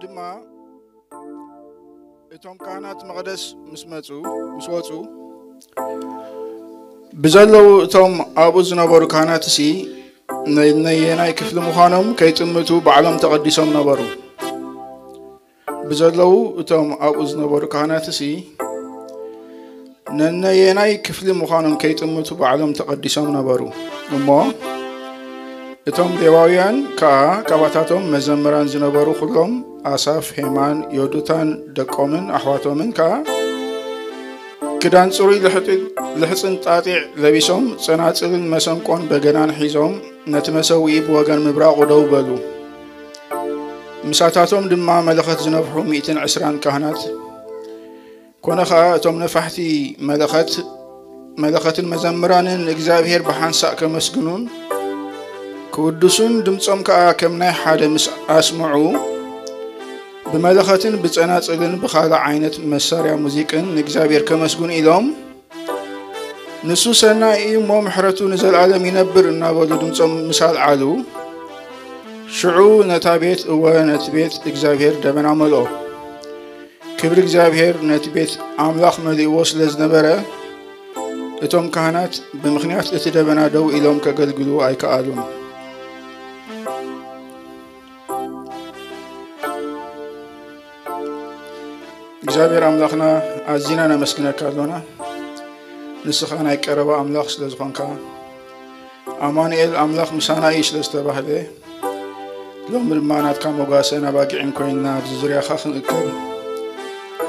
ድማ እቶም ካህናት መቕደስ ምስ መጹ፣ ምስ ወጹ፣ ብዘለዉ እቶም ኣብኡ ዝነበሩ ካህናትሲ ነየናይ ክፍሊ ምዃኖም ከይጥምቱ ባዕሎም ተቐዲሶም ነበሩ። ብዘለዉ እቶም ኣብኡ ዝነበሩ ካህናትሲ ነነየናይ ክፍሊ ምዃኖም ከይጥምቱ ባዕሎም ተቐዲሶም ነበሩ። እሞ እቶም ሌዋውያን ከኣ ካባታቶም መዘምራን ዝነበሩ ኩሎም፣ ኣሳፍ፣ ሄማን፣ ዮዱታን፣ ደቆምን ኣሕዋቶምን ከኣ ክዳን ጽሩይ ልሕጢ-፣ ልሕጽን ጣጢዕ ለቢሶም፣ ጸናጽልን መሰንቆን በገናን ሒዞም፣ ነቲ መሰውኢ ብወገን ምብራቑ ደው በሉ። ምሳታቶም ድማ መለኸት ዝነፍሑ ሚእትን ዕስራን ካህናት፣ ኮነ ኸኣ እቶም ነፋሕቲ መለኸት፣ መለኸትን መዘምራንን ንእግዚኣብሔር ብሓንሳእ ከመስግኑን ክውድሱን፣ ድምጾም ከኣ ከም ናይ ሓደ ምስ ኣስምዑ፣ ብመለኸትን ብጸናጽልን ብኻልእ ዓይነት መሳርያ ሙዚቅን ንእግዚኣብሔር ከመስግኑ ኢሎም፣ "ንሱ ሰናይ እዩ እሞ ምሕረቱ ንዘለኣለም ይነብር" እናበሉ ድምጾም ምስ ኣልዓሉ፣ ሽዑ ነታ ቤት፣ እወ፣ ነቲ ቤት እግዚኣብሔር ደበና መልኦ። ክብሪ እግዚኣብሔር ነቲ ቤት ኣምላኽ መሊእዎ ስለ ዝነበረ፣ እቶም ካህናት ብምኽንያት እቲ ደበና ደው ኢሎም ከገልግሉ ኣይከኣሉን። እግዚኣብሔር ኣምላኽና፣ ኣዚና ነመስግነካ ኣሎና። ንስኻ ናይ ቀረባ ኣምላኽ ስለ ዝኾንካ፣ ኣማኑኤል ኣምላኽ ምሳና እዩ ስለ ዝተባህለ፣ ሎሚ ድማ ናትካ መጓሰን ኣባጊዕን ኮይንና ኣብዚ ዙርያኻ ክንእከብ፣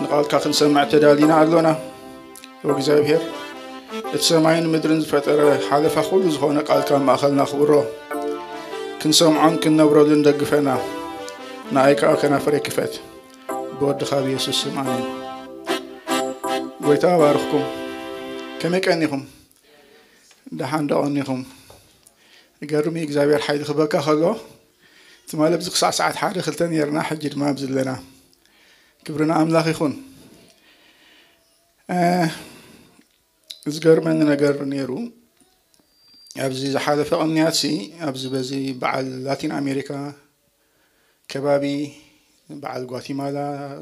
ንቓልካ ክንሰምዕ ተዳሊና ኣሎና። ኦ እግዚኣብሔር፣ እቲ ሰማይን ምድርን ዝፈጠረ፣ ሓለፋ ኩሉ ዝኾነ ቃልካ ኣብ ማእከልና ክብሮ፣ ክንሰምዖን ክንነብረሉን ደግፈና። ንኣይ ከኣ ከናፍረይ ክፈት። ብወድኻ ብየሱስ ስም ኣሜን። ጎይታ ባርኽኩም። ከመይ ቀኒኹም? ደሓን ዶ ቀኒኹም? ይገርም እዩ፣ እግዚኣብሔር ሓይሊ ክበካ ከሎ፣ ትማሊ ኣብዚ ክሳዕ ሰዓት ሓደ ክልተ ነይርና፣ ሕጂ ድማ ኣብዚ ኣለና። ክብሪ ንኣምላኽ ይኹን። እ፣ ዝገርመኒ ነገር ነይሩ። ኣብዚ ዝሓለፈ ቅንያትሲ፣ ኣብዚ በዚ በዓል ላቲን ኣሜሪካ ከባቢ፣ በዓል ጓቲማላ፣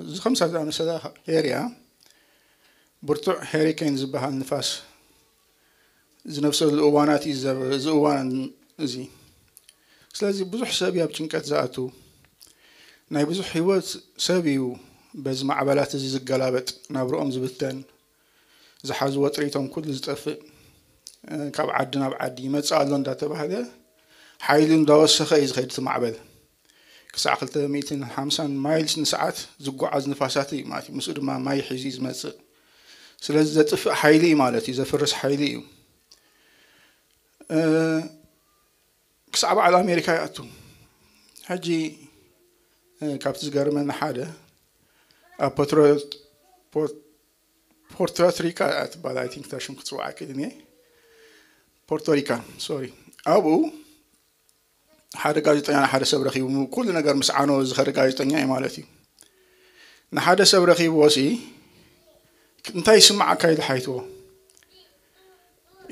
እዚ ከምሳ ዝኣመሰላ ኤርያ፣ ብርቱዕ ሄሪኬን ዝበሃል ንፋስ ዝነፍሰሉ እዋናት እዩ ዘ-፣ እዚ እዋን እዚ። ስለዚ ብዙሕ ሰብ እዩ ኣብ ጭንቀት ዝኣቱ። ናይ ብዙሕ ህይወት ሰብ እዩ በዚ ማዕበላት እዚ ዝገላበጥ፣ ናብርኦም ዝብተን፣ ዝሓዝዎ ጥሪቶም ኩሉ ዝጠፍእ፣ እ፣ ካብ ዓዲ ናብ ዓዲ ይመጽእ ኣሎ እንዳተባህለ ሓይሉ እንዳወሰኸ እዩ ዝኸይድ እቲ ማዕበል። ክሳዕ ክልተ ሚእትን ሓምሳን ማይልስ ንሰዓት ዝጓዓዝ ንፋሳት እዩ ማለት እዩ። ምስኡ ድማ ማይ ሒዙ እዩ ዝመጽእ። ስለዚ ዘጥፍእ ሓይሊ እዩ ማለት እዩ፣ ዘፍርስ ሓይሊ እዩ። እ፣ ክሳዕ በዓል ኣሜሪካ ይኣቱ። ሕጂ፣ እ፣ ካብቲ ዝገርመኒ ሓደ ኣብ ፖትሮ-፣ ፖ-፣ ፖርቶሪካ እያ ትበሃል፣ I think፣ እታ ሽም ክትጽውዓ ክእል እየ። ፖርቶሪካ፣ ሶሪ። ኣብኡ ሓደ ጋዜጠኛ ንሓደ ሰብ ረኺቡ፣ ኩሉ ነገር ምስ ዓነወ ዝኸደ ጋዜጠኛ እዩ ማለት እዩ። ንሓደ ሰብ ረኺብዎ ሲ፣ "እንታይ ይስምዓካ?" ኢሉ ሓይትዎ።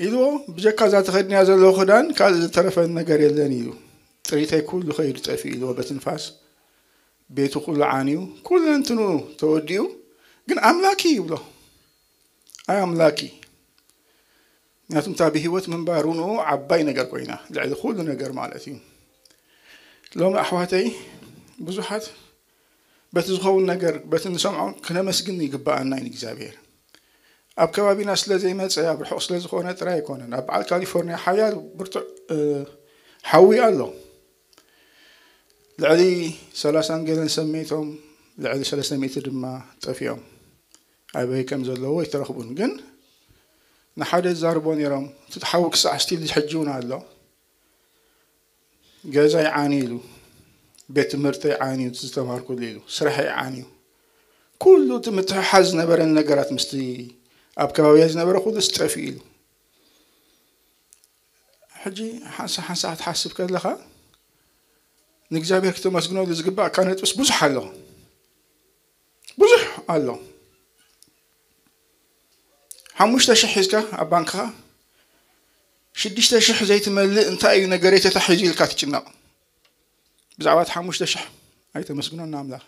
ኢልዎ፣ "ብጀካ እዛ ተኸዲንያ ዘለኹ ክዳን ካልእ ዝተረፈኒ ነገር የለን" ኢሉ። "ጥሪተይ ኩሉ ከይዱ ጠፊኡ" ኢልዎ። በቲ ንፋስ ቤቱ ኩሉ ዓንዩ፣ ኩሉ እንትኑ ተወዲኡ፣ ግን ኣምላኪ ይብሎ። ኣይ ኣምላኪ። ምክንያቱም እታ ብህይወት ምንባሩ ንኡ ዓባይ ነገር ኮይና፣ ልዕሊ ኩሉ ነገር ማለት እዩ። ሎሚ ኣሕዋተይ፣ ብዙሓት በቲ ዝኸውን ነገር፣ በቲ ንሰምዖ ክነመስግን ይግብኣና እዩ ንእግዚኣብሔር። ኣብ ከባቢና ስለ ዘይመጸ፣ ኣብ ርሑቕ ስለ ዝኾነ ጥራይ ኣይኮነን። ኣብ በዓል ካሊፎርኒያ ሓያል ብርቱዕ፣ እ፣ ሓዊ ኣሎ። ልዕሊ ሰላሳን ገለን ሰብ መይቶም፣ ልዕሊ ሰለስተ ሚእቲ ድማ ጠፊኦም። ኣበይ ከም ዘለዉ ኣይተረኽቡን። ግን ንሓደ ዝዛርቦ ነይሮም፣ እቲ ሓዊ ክሳዕ ስቲል ሕጂ እውን ኣሎ። "ገዛይ ዓንዩ" ኢሉ፣ "ቤት ትምህርተይ ዓንዩ፣ እቲ ዝተማሃርኩሉ" ኢሉ፣ "ስራሐይ ዓንዩ፣ ኩሉ እቲ ምትሕሓዝ ዝነበረን ነገራት ምስቲ ኣብ ከባቢያ ዝነበረ ኩሉ ጠፊኡ" ኢሉ። ሕጂ ሓንሳ-፣ ሓንሳእ ክትሓስብ ከለኻ፣ ንእግዚኣብሔር ክተመስግነሉ ዝግባእካ ነጥብስ ብዙሕ ኣሎ። ብዙሕ ኣሎ። ሓሙሽተ ሽሕ ሒዝካ ኣብ ባንክኻ፣ ሽዱሽተ ሽሕ ዘይትመልእ እንታይ እዩ ነገረይ ተታሒዙ ኢልካ ትጭነቕ። ብዛዕባ እቲ ሓሙሽተ ሽሕ ኣይተመስግኖን ንኣምላኽ።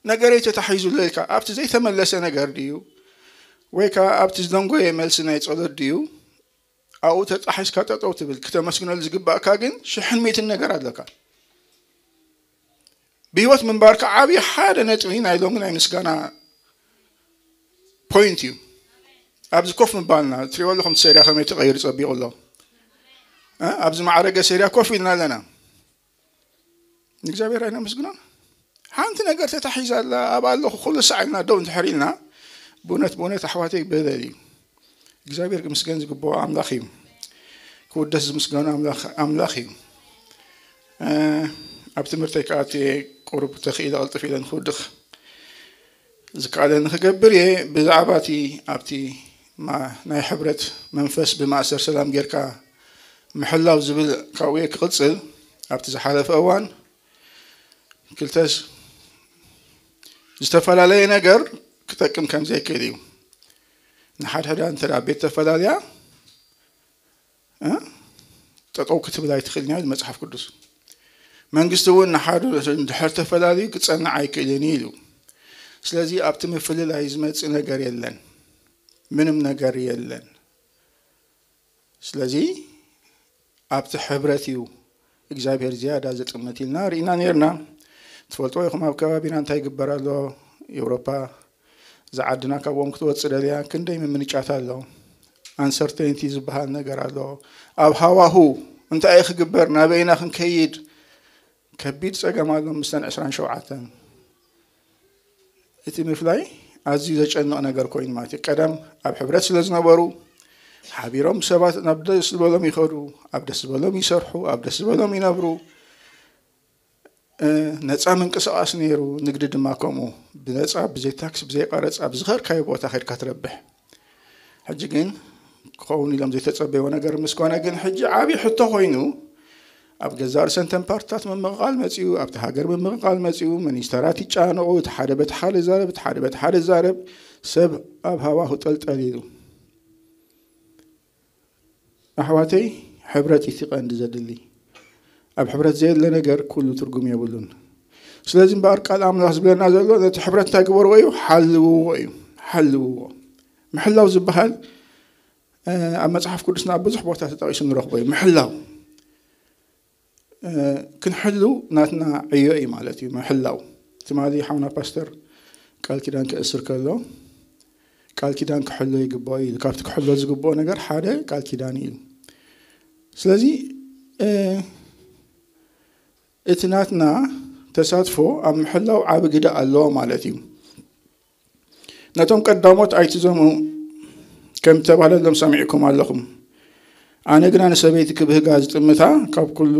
ነገረይ ተታሒዙ ኢልካ ኣብቲ ዘይተመለሰ ነገር ድዩ? ወይ ከዓ ኣብቲ ዝደንጎየ መልሲ ናይ ጸሎት ድዩ? ኣብኡ ተጣሒስካ ጠጠው ትብል። ክተመስግነሉ ዝግባእካ ግን ሽሕን ሚእትን ነገር ኣለካ። ብህይወት ምንባርካ ዓብዪ ሓደ ነጥቢ ናይ ሎሚ ናይ ምስጋና ፖይንት እዩ። ኣብዚ ኮፍ ምባልና ትሪእዎ ኣለኹም፣ እቲ ሴርያ ከመይ ተቐይሩ ጸቢቑ ኣሎ። እ? ኣብዚ ማዕረገ ሴርያ ኮፍ ኢልና ኣለና። ንእግዚኣብሔር ኣይነመስግኖን? ሓንቲ ነገር ተታሒዛ ኣላ፣ ኣብ ኣለኹ ኩሉ ሳዕ ኢልና ደው እንድሕር ኢልና፣ ብእውነት፣ ብእውነት ኣሕዋተይ በደል እዩ። እግዚኣብሔር ክምስገን ዝግብኦ ኣምላኽ እዩ። ክውደስ ዝምስገኖ ኣምላኽ፣ ኣምላኽ እዩ። እ፣ ኣብ ትምህርተይ ክኣቱ እየ፣ ቁሩብ ተኽኢለ ቅልጥፍ ኢለ ንክውድኽ ዝከኣለኒ ክገብር እየ። ብዛዕባ እቲ ኣብቲ ማ-፣ ናይ ሕብረት መንፈስ ብማእሰር ሰላም ጌርካ ምሕላው ዝብል ካብኡ እየ ክቕጽል። ኣብቲ ዝሓለፈ እዋን ክልተ ዝ-፣ ዝተፈላለየ ነገር ክጠቅም ከም ዘይክእል እዩ። ንሓድሕዳ እንተ ደኣ ቤት ተፈላለያ፣ እ? ጠጠው ክትብል ኣይትኽእልን እያ ኢሉ መጽሓፍ ቅዱስ። መንግስቲ እውን ንሓዱ እንድሕር ተፈላለዩ ክጸንዕ ኣይክእልን እዩ ኢሉ። ስለዚ ኣብቲ ምፍልላይ ዝመጽእ ነገር የለን፣ ምንም ነገር የለን። ስለዚ ኣብቲ ሕብረት እዩ እግዚኣብሔር ዝያዳ ዝጥምት ኢልና ርኢና ነርና። ትፈልጥዎ ኢኹም ኣብ ከባቢና እንታይ ይግበር ኣሎ። ኤውሮፓ፣ እዛ ዓድና ካብኦም ክትወጽእ ደልያ፣ ክንደይ ምምንጫት ኣሎ። ኣንሰርቴንቲ ዝበሃል ነገር ኣሎ። ኣብ ሃዋሁ እንታይ እዩ ክግበር፣ ናበይና ክንከይድ፣ ከቢድ ጸገም ኣሎ። ምስተን ዕስራን ሸውዓተን እቲ ምፍላይ ኣዝዩ ዘጨንቕ ነገር ኮይኑ ማለት እዩ። ቀደም ኣብ ሕብረት ስለ ዝነበሩ፣ ሓቢሮም ሰባት ናብ ደስ ዝበሎም ይኸዱ፣ ኣብ ደስ ዝበሎም ይሰርሑ፣ ኣብ ደስ ዝበሎም ይነብሩ። እ፣ ነፃ ምንቅስቓስ ነይሩ፣ ንግዲ ድማ ከምኡ። ብነፃ፣ ብዘይ ታክስ፣ ብዘይ ቀረፅ፣ ኣብ ዝኸድካዮ ቦታ ኸድካ ትረብሕ። ሕጂ ግን ክኸውን ኢሎም ዘይተጸበይዎ ነገር ምስ ኮነ ግን፣ ሕጂ ዓብዪ ሕቶ ኮይኑ፣ ኣብ ገዛእ ርእሰን ተን ፓርትታት ምምቕቓል መጺኡ፣ ኣብቲ ሃገር ምምቕቓል መጺኡ፣ ሚኒስተራት ይጨናነቑ፣ እቲ ሓደ በቲ ሓደ ይዛረብ፣ እቲ ሓደ በቲ ሓደ ይዛረብ፣ ሰብ ኣብ ሃዋሁ ጠልጠል ኢሉ። ኣሕዋተይ፣ ሕብረት እቲ ቀንዲ ዘድሊ። ኣብ ሕብረት ዘየለ ነገር ኩሉ ትርጉም የብሉን። ስለዚ እምበኣር ቃል ኣምላኽ ዝብለና ዘሎ ነቲ ሕብረት እንታይ ግበርዎ እዩ? ሓልውዎ እዩ። ሓልውዎ። ምሕላው ዝበሃል፣ እ፣ ኣብ መጽሓፍ ቅዱስና ኣብ ብዙሕ ቦታ ተጠቒሱ ንረኽቦ እዩ። ምሕላው፣ እ፣ ክንሕሉ ናትና ዕዮ እዩ ማለት እዩ። ምሕላው። ትማሊ ሓውና ፓስተር ቃል ኪዳን ክእስር ከሎ፣ ቃል ኪዳን ክሕሎ ይግባኦ እዩ። ካብቲ ክሕሎ ዝግባኦ ነገር ሓደ ቃል ኪዳን እዩ። ስለዚ፣ እ፣ እቲ ናትና ተሳትፎ ኣብ ምሕላው ዓቢ ግደ ኣለዎ ማለት እዩ። ነቶም ቀዳሞት ኣይትዘሙ ከም እተባህለሎም ሰሚዕኩም ኣለኹም። ኣነ ግና ንሰበይቲ ክብህጋ ዝጥምታ ካብ ኩሉ፣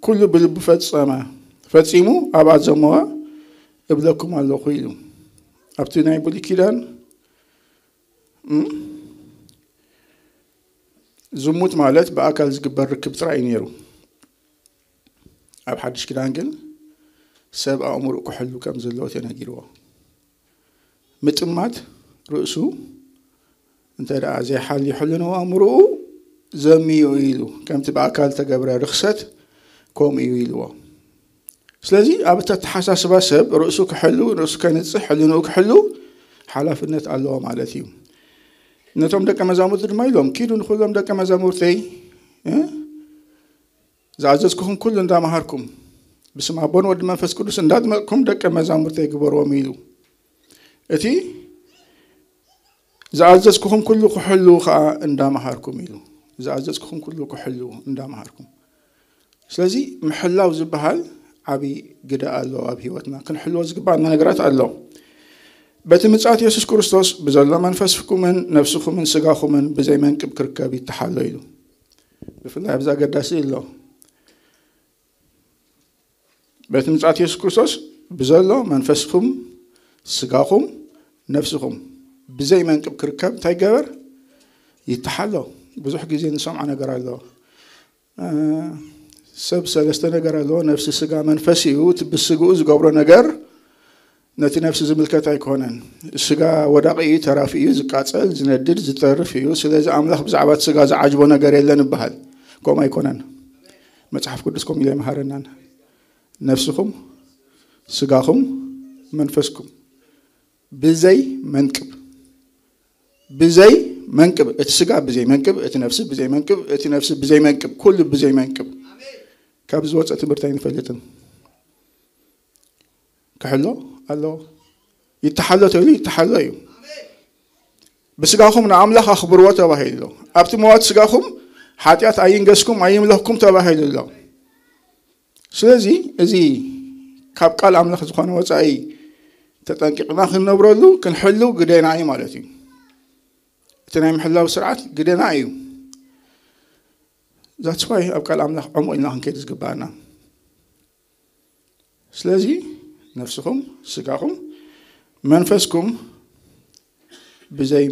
ኩሉ ብልቡ ፈጸመ፣ ፈጺሙ ኣብኣ ዘመወ እብለኩም ኣለኹ ኢሉ። ኣብቲ ናይ ብሉይ ኪዳን፣ እም፣ ዝሙት ማለት ብኣካል ዝግበር ርክብ ጥራይ እዩ ነይሩ። ኣብ ሓድሽ ኪዳን ግን ሰብ ኣእምሮኡ ክሕሉ ከም ዘለዎ ተነጊርዎ። ምጥማት ርእሱ እንተ ደኣ ዘይሓልዩ ሕልንኡ ኣእምሮኡ ዘምዩ ኢሉ፣ ከምቲ ብኣካል ተገብረ ርኽሰት ከምኡ እዩ ኢልዎ። ስለዚ ኣብ እቲ ኣተሓሳስባ ሰብ ርእሱ ክሕሉ፣ ርእሱ ከንጽህ፣ ሕልንኡ ክሕሉ ሓላፍነት ኣለዎ ማለት እዩ። ነቶም ደቀ መዛሙርቲ ድማ ኢሎም፣ "ኪዱ ንኹሎም ደቀ መዛሙርተይ፣ እ፣ ዝኣዘዝኩኹም ኩሉ እንዳመሃርኩም፣ ብስም ኣቦን ወዲ መንፈስ ቅዱስ እንዳጥመቕኩም ደቀ መዛሙርተይ ግበርዎም" ኢሉ። እቲ "ዝኣዘዝኩኹም ኩሉ ክሕሉ ኸኣ እንዳመሃርኩም" ኢሉ። "ዝኣዘዝኩኹም ኩሉ ክሕሉ እንዳመሃርኩም።" ስለዚ ምሕላው ዝበሃል ዓቢ ግደ ኣሎ ኣብ ህይወትና። ክንሕልዎ ዝግባኣና ነገራት ኣሎ። "በቲ ምጽኣት የሱስ ክርስቶስ ብዘሎ መንፈስኩምን ነፍስኹምን ስጋኹምን ብዘይ መንቅብ ክርከብ ይተሓሎ" ኢሉ። ብፍላይ ኣብዚ ኣገዳሲ ኣሎ። "በቲ ምጽኣት የሱስ ክርስቶስ ብዘሎ መንፈስኩም፣ ስጋኹም፣ ነፍስኹም ብዘይ መንቅብ ክርከብ እንታይ ይገበር? ይተሓሎ።" ብዙሕ ግዜ ንሰምዖ ነገር ኣሎ። እ፣ ሰብ ሰለስተ ነገር ኣለዎ፣ ነፍሲ፣ ስጋ፣ መንፈስ እዩ። እቲ ብስግኡ ዝገብሮ ነገር ነቲ ነፍሲ ዝምልከት ኣይኮነን። ስጋ ወዳቂ እዩ፣ ተራፊ እዩ፣ ዝቃጸል፣ ዝነድድ፣ ዝተርፍ እዩ። ስለዚ ኣምላኽ ብዛዕባ እቲ ስጋ ዝዓጅቦ ነገር የለን ይበሃል። ከምኡ ኣይኮነን። መጽሓፍ ቅዱስ ከምኡ ኢሉ ኣይመሃረናን። "ነፍስኹም፣ ስጋኹም መንፈስኩም ብዘይ መንቅብ፣ ብዘይ መንቅብ፣ እቲ ስጋ ብዘይ መንቅብ፣ እቲ ነፍሲ ብዘይ መንቅብ፣ እቲ ነፍሲ ብዘይ መንቅብ፣ ኩሉ ብዘይ መንቅብ። ካብ ዝወፀ ትምህርቲ ኣይንፈልጥን። ክሕሎ ኣለዎ። ይተሓሎ ተብሉ ይተሓሎ እዩ። ብስጋኹም ንኣምላኽ ኣኽብርዎ ተባሂሉ ኣሎ። ኣብቲ መዋቲ ስጋኹም ሓጢኣት ኣይንገስኩም ኣይምለኽኩም ተባሂሉ ኣሎ። ስለዚ እዚ ካብ ቃል ኣምላኽ ዝኾነ ወፃኢ ተጠንቂቕና ክንነብረሉ ክንሕሉ ግዴና እዩ ማለት እዩ። እቲ ናይ ምሕላው ስርዓት ግዴና እዩ። That's why ኣብ ቃል ኣምላኽ ዕሙቕ ኢልና ክንከይድ ዝግባኣና። ስለዚ ነፍስኹም፣ ስጋኹም፣ መንፈስኩም ብዘይ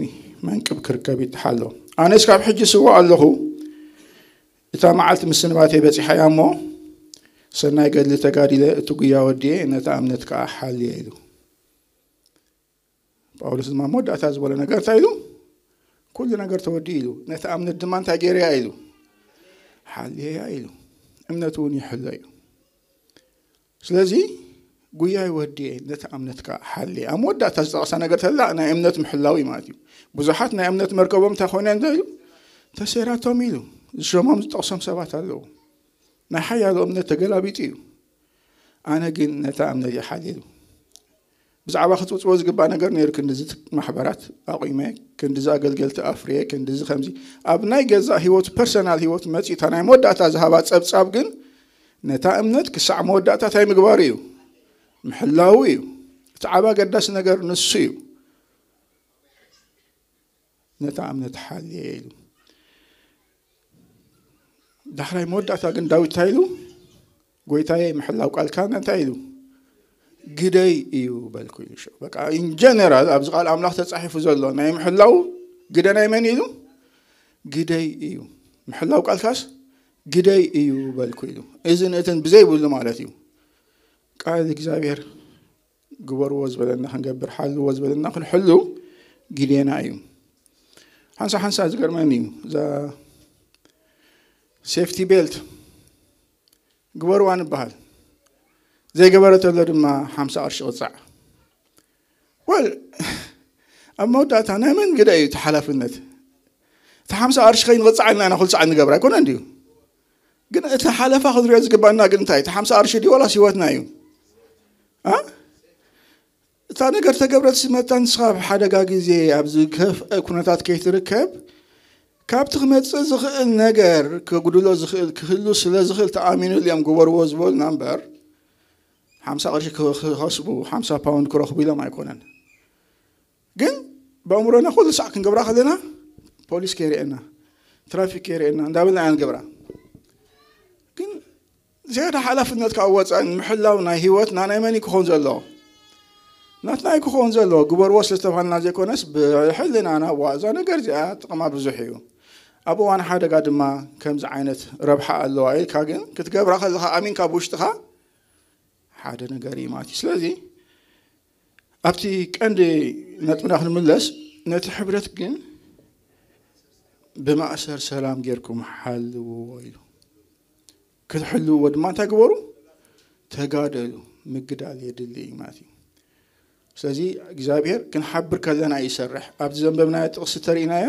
መንቅብ ክርከብ ይተሓሎ። ኣነስ ካብ ሕጂ ስዋ ኣለኹ፣ እታ መዓልቲ ምስንባተይ በጺሓ እያ እሞ፣ ሰናይ ገድሊ ተጋዲለ፣ እቲ ጉያ ወዲየ፣ ነታ እምነት ከዓ ሓልየ ኢሉ። ጳውሎስ ድማ መወዳእታ ዝበሎ ነገር እንታይ ኢሉ? ኩሉ ነገር ተወዲኡ ኢሉ። ነታ እምነት ድማ እንታይ ገይረያ ኢሉ? ሓልየያ ኢሉ። እምነቱ እውን ይሕሎ እዩ። ስለዚ ጉያይ ወዲየ፣ ነታ እምነት ከዓ ሓልየ። ኣብ መወዳእታ ዝጠቕሳ ነገር ተላ ናይ እምነት ምሕላው እዩ ማለት እዩ። ብዙሓት ናይ እምነት መርከቦም እንታይ ኮይነ እንታይ ኢሉ? ተሰይራቶም ኢሉ። ዝሸሞም ዝጠቕሶም ሰባት ኣለዉ። ናይ ሓያሎ እምነት ተገላቢጡ እዩ። ኣነ ግን ነታ እምነት ይሓልየ ኢሉ። ብዛዕባ ክትውፅዎ ዝግባእ ነገር ነይሩ። ክንድዚ ማሕበራት ኣቑመ፣ ክንድዚ ኣገልገልቲ ኣፍርየ፣ ክንድዚ ከምዚ ኣብ ናይ ገዛእ ህይወቱ፣ ፐርሰናል ህይወቱ መፂእታ ናይ መወዳእታ ዝሃባ ፀብፃብ ግን ነታ እምነት ክሳዕ መወዳእታ እንታይ ምግባሩ እዩ? ምሕላው እዩ። እቲ ዓብ ኣገዳሲ ነገር ንሱ እዩ። ነታ እምነት ሓልየ ኢሉ። ዳሕራይ መወዳእታ ግን ዳዊት እንታይ ኢሉ? ጎይታየ ምሕላው ቃልካ እንታይ ኢሉ? ግደይ እዩ በልኩ ኢሉ። ሸ-፣ በቃ ኢን ጀነራል ኣብዚ ቃል ኣምላኽ ተጻሒፉ ዘሎ ናይ ምሕላው ግደ ናይ መን ኢሉ? ግደይ እዩ። ምሕላው ቃልካስ ግደይ እዩ በልኩ ኢሉ። እዝን እትን ብዘይብሉ ማለት እዩ። ቃል እግዚኣብሔር ግበርዎ ዝበለና ክንገብር፣ ሓልዎ ዝበለና ክንሕሉ ግዴና እዩ። ሓንሳ ሓንሳ ዝገርመኒ እዩ። እዛ ሴፍቲ ቤልት ግበርዋ ንበሃል። ዘይገበረ ተሎ ድማ ሓምሳ ቅርሺ ቅጻዕ። ወል ኣብ መወዳእታ ናይ መን ግደ እዩ እቲ ሓላፍነት? እቲ ሓምሳ ቅርሺ ከይንቕጻዕ ኢልና ኢና ኩሉ ሰዓት ንገብር ኣይኮነን ድዩ? ግን እቲ ሓለፋ ክንሪኦ ዝግባና ግን እንታይ? እቲ ሓምሳ ቅርሺ ድዩ ዋላስ ህይወትና እዩ? እ? እታ ነገር ተገብረት ስመታ ንስኻ ኣብ ሓደጋ ግዜ ኣብ ዝከፍአ ኩነታት ከይትርከብ ካብቲ ክመጽእ ዝኽእል ነገር ከጉድሎ ዝኽእል ክህሉ ስለ ዝኽእል ተኣሚኑሉ እዮም ግበርዎ ዝበሉና እምበር ሓምሳ ቅርሺ ክኸስቡ ሓምሳ ፓውንድ ክረኽቡ ኢሎም ኣይኮነን። ግን ብኣእምሮና ኩሉ ሳዕ ክንገብራ ከለና ፖሊስ ከይርእየና ትራፊክ ከይርእየና እንዳበልና ኢና ንገብራ። ግን ዝያዳ ሓላፍነት ካብ ወፃእን ምሕላው ናይ ህይወትና ናይ መን ክኸውን ዘለዎ? ናትና ክኸውን ዘለዎ። ግበርዎ ስለዝተባሃልና ዘይኮነስ ብሕልናና ዋ እዛ ነገር እዚኣ ጥቕማ ብዙሕ እዩ፣ ኣብ እዋን ሓደጋ ድማ ከምዚ ዓይነት ረብሓ ኣለዋ ኢልካ ግን ክትገብራ ከለኻ ኣሚንካ ብውሽጥኻ ሓደ ነገር እዩ ማለት እዩ። ስለዚ ኣብቲ ቀንዲ ነጥብና ክንምለስ ነቲ ሕብረት ግን ብማእሰር ሰላም ጌርኩም ሓልውዎ ኢሉ። ክትሕልውዎ ድማ እንታይ ግበሩ? ተጋደሉ። ምግዳል የድሊ እዩ ማለት እዩ። ስለዚ እግዚኣብሔር ክንሓብር ከለና እዩ ይሰርሕ። ኣብዚ ዘንበብናዮ ጥቕሲ ተሪእናዮ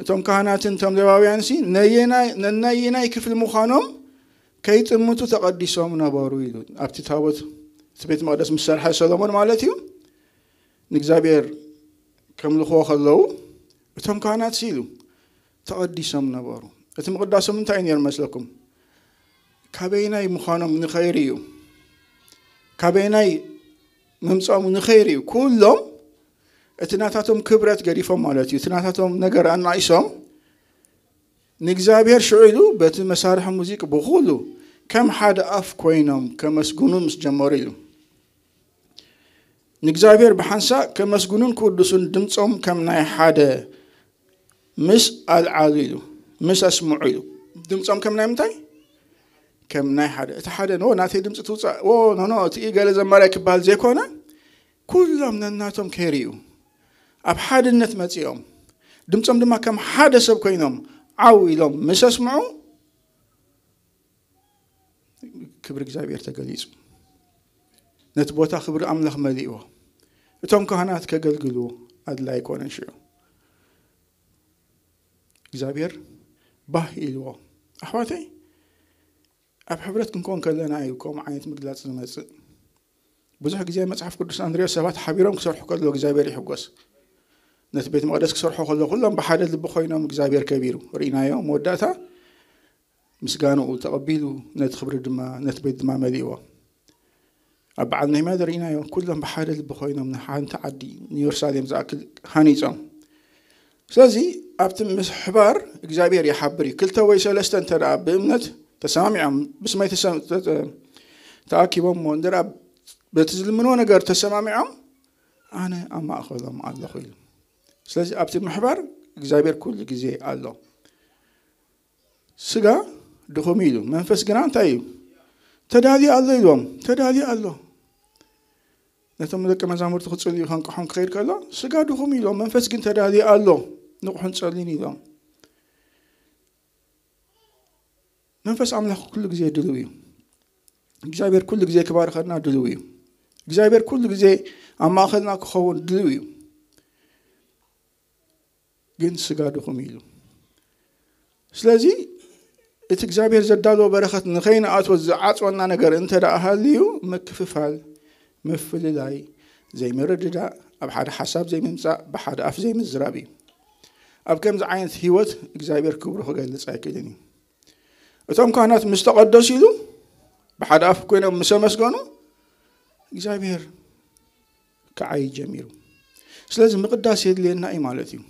እቶም ካህናትን እቶም ሌዋውያን ሲ ነየናይ ነናየናይ ክፍሊ ምዃኖም ከይጥምቱ ተቐዲሶም ነበሩ ኢሉ። ኣብቲ ታቦት እቲ ቤት መቕደስ ምስ ሰርሐ ሰሎሞን ማለት እዩ ንእግዚኣብሔር ከምልኽዎ ከለዉ እቶም ካህናት ሲ ኢሉ ተቐዲሶም ነበሩ። እቲ ምቕዳሶም እንታይ እዩ ነይሩ መስለኩም? ካበይናይ ምዃኖም ንኸይሪ እዩ ካበይናይ ምምፅኦም ንኸይሪ እዩ ኩሎም እቲ ናታቶም ክብረት ገዲፎም ማለት እዩ እቲ ናታቶም ነገር ኣናኢሶም ንእግዚኣብሔር ሽዑ ኢሉ በቲ መሳርሒ ሙዚቅ ብኹሉ ከም ሓደ ኣፍ ኮይኖም ከመስግኑ ምስ ጀመሩ ኢሉ ንእግዚኣብሔር ብሓንሳእ ከመስግኑን ክውድሱን ድምፆም ከም ናይ ሓደ ምስ ኣልዓሉ ኢሉ ምስ ኣስምዑ ኢሉ ድምፆም ከም ናይ ምንታይ ከም ናይ ሓደ እቲ ሓደ ኖ ናተይ ድምፂ ትውፃእ ኖ ኖ እቲ ገለ ዘማርያ ክበሃል ዘይኮነ ኩሎም ነናቶም ከይርዩ ኣብ ሓድነት መፂኦም ድምፆም ድማ ከም ሓደ ሰብ ኮይኖም ዓው ኢሎም ምስ ኣስምዑ ክብሪ እግዚኣብሔር ተገሊፁ። ነቲ ቦታ ክብሪ ኣምላኽ መሊእዎ። እቶም ካህናት ከገልግሉ ኣድላይ ኣይኮነን። ሽዑ እግዚኣብሔር ባህ ኢልዎ። ኣሕዋተይ፣ ኣብ ሕብረት ክንኮን ከለና እዩ ከምኡ ዓይነት ምግላጽ ዝመጽእ። ብዙሕ ግዜ መጽሓፍ ቅዱስ ኣንድሪዮ ሰባት ሓቢሮም ክሰርሑ ከለዉ እግዚኣብሔር ይሕጎስ። ነቲ ቤት መቕደስ ክሰርሑ ከለዉ ኩሎም ብሓደ ልቢ ኮይኖም እግዚኣብሔር ከቢሩ ርኢናዮ። መወዳእታ ምስጋንኡ ተቐቢሉ ነቲ ክብሪ ድማ ነቲ ቤት ድማ መሊእዎ። ኣብ በዓል ነህምያ ርኢናዮ። ኩሎም ብሓደ ልቢ ኮይኖም ንሓንቲ ዓዲ ንየሩሳሌም ዝኣክል ሃኒጾም። ስለዚ ኣብቲ ምሕባር እግዚኣብሔር ይሓብር እዩ። ክልተ ወይ ሰለስተ እንተ ደኣ ብእምነት ተሰማሚዖም ብስመይ ተሰ- ተ- ተ- ተኣኪቦም እሞ እንተ ደኣ በቲ ዝልምንዎ ነገር ተሰማሚዖም ኣነ ኣብ ማእኸሎም ኣለኹ ኢሉ። ስለዚ ኣብቲ ምሕባር እግዚኣብሔር ኩሉ ግዜ ኣሎ። ስጋ ድኹም ኢሉ መንፈስ ግና እንታይ እዩ? ተዳልዩ ኣሎ ኢልዎም። ተዳልዩ ኣሎ። ነቶም ደቂ መዛሙርቲ ክጽልዩ ከንቅሖም ክኸይድ ከሎ ስጋ ድኹም ኢልዎም መንፈስ ግን ተዳልዩ ኣሎ፣ ንቕሑን ጸልዩን ኢልዎም። መንፈስ ኣምላኽ ኩሉ ግዜ ድልው እዩ። እግዚኣብሔር ኩሉ ግዜ ክባርኸና ድልው እዩ። እግዚኣብሔር ኩሉ ግዜ ኣብ ማእኸልና ክኸውን ድልው እዩ። ግን ስጋ ድኹም ኢሉ። ስለዚ እቲ እግዚኣብሔር ዘዳለዎ በረኸት ንኸይንኣትዎ ዝዓጽወና ነገር እንተ ደኣ ሃልዩ ምክፍፋል፣ ምፍልላይ፣ ዘይምርድዳእ፣ ኣብ ሓደ ሓሳብ ዘይምምጻእ፣ ብሓደ ኣፍ ዘይምዝራብ እዩ። ኣብ ከምዚ ዓይነት ህይወት እግዚኣብሔር ክብሩ ክገልጽ ኣይክእልን እዩ። እቶም ካህናት ምስ ተቐደሱ ኢሉ ብሓደ ኣፍ ኮይኖም ምስ ኣመስገኑ እግዚኣብሔር ክዓይ ጀሚሩ። ስለዚ ምቕዳስ የድልየና እዩ ማለት እዩ።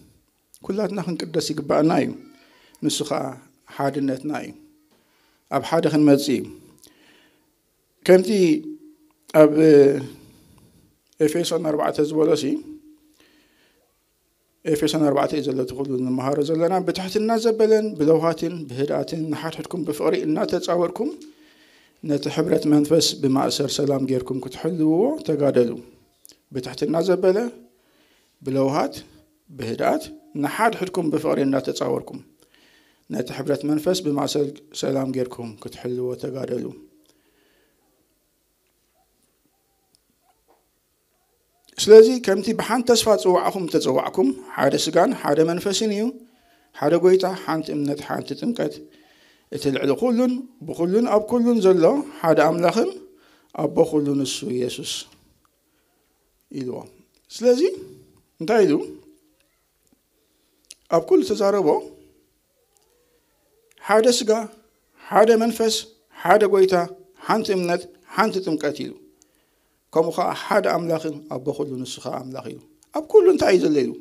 ኩላትና ክንቅደስ ይግባኣና እዩ። ንሱ ከዓ ሓድነትና እዩ። ኣብ ሓደ ክንመጽእ እዩ። ከምቲ ኣብ ኤፌሶን ኣርባዕተ ዝበሎ ሲ ኤፌሶን ኣርባዕተ እዩ ዘሎ እቲ ኩሉ እንመሃሮ ዘለና። ብትሕትና ዘበለን ብለውሃትን ብህድኣትን ንሓድሕድኩም ብፍቕሪ እናተጻወርኩም ነቲ ሕብረት መንፈስ ብማእሰር ሰላም ጌርኩም ክትሕልውዎ ተጋደሉ። ብትሕትና ዘበለ ብለውሃት ብህድኣት ንሓድሕድኩም ብፍቕሪ እናተጻወርኩም ነቲ ሕብረት መንፈስ ብማእሰር ሰላም ጌርኩም ክትሕልዎ ተጋደሉ። ስለዚ ከምቲ ብሓንቲ ተስፋ ጽዋዕኹም ተጸዋዕኩም ሓደ ስጋን ሓደ መንፈስን እዩ፣ ሓደ ጎይታ፣ ሓንቲ እምነት፣ ሓንቲ ጥምቀት፣ እቲ ልዕሊ ኩሉን ብኩሉን ኣብ ኩሉን ዘሎ ሓደ ኣምላኽን ኣቦ ኩሉ ንሱ ኢየሱስ ኢልዎ። ስለዚ እንታይ ኢሉ? ኣብ ኩሉ ተዛረቦ ሓደ ስጋ፣ ሓደ መንፈስ፣ ሓደ ጎይታ፣ ሓንቲ እምነት፣ ሓንቲ ጥምቀት ኢሉ። ከምኡ ከዓ ሓደ ኣምላኽን ኣቦ ኩሉ ንሱ ከዓ ኣምላኽ ኢሉ። ኣብ ኩሉ እንታይ እዩ ዘሎ ኢሉ?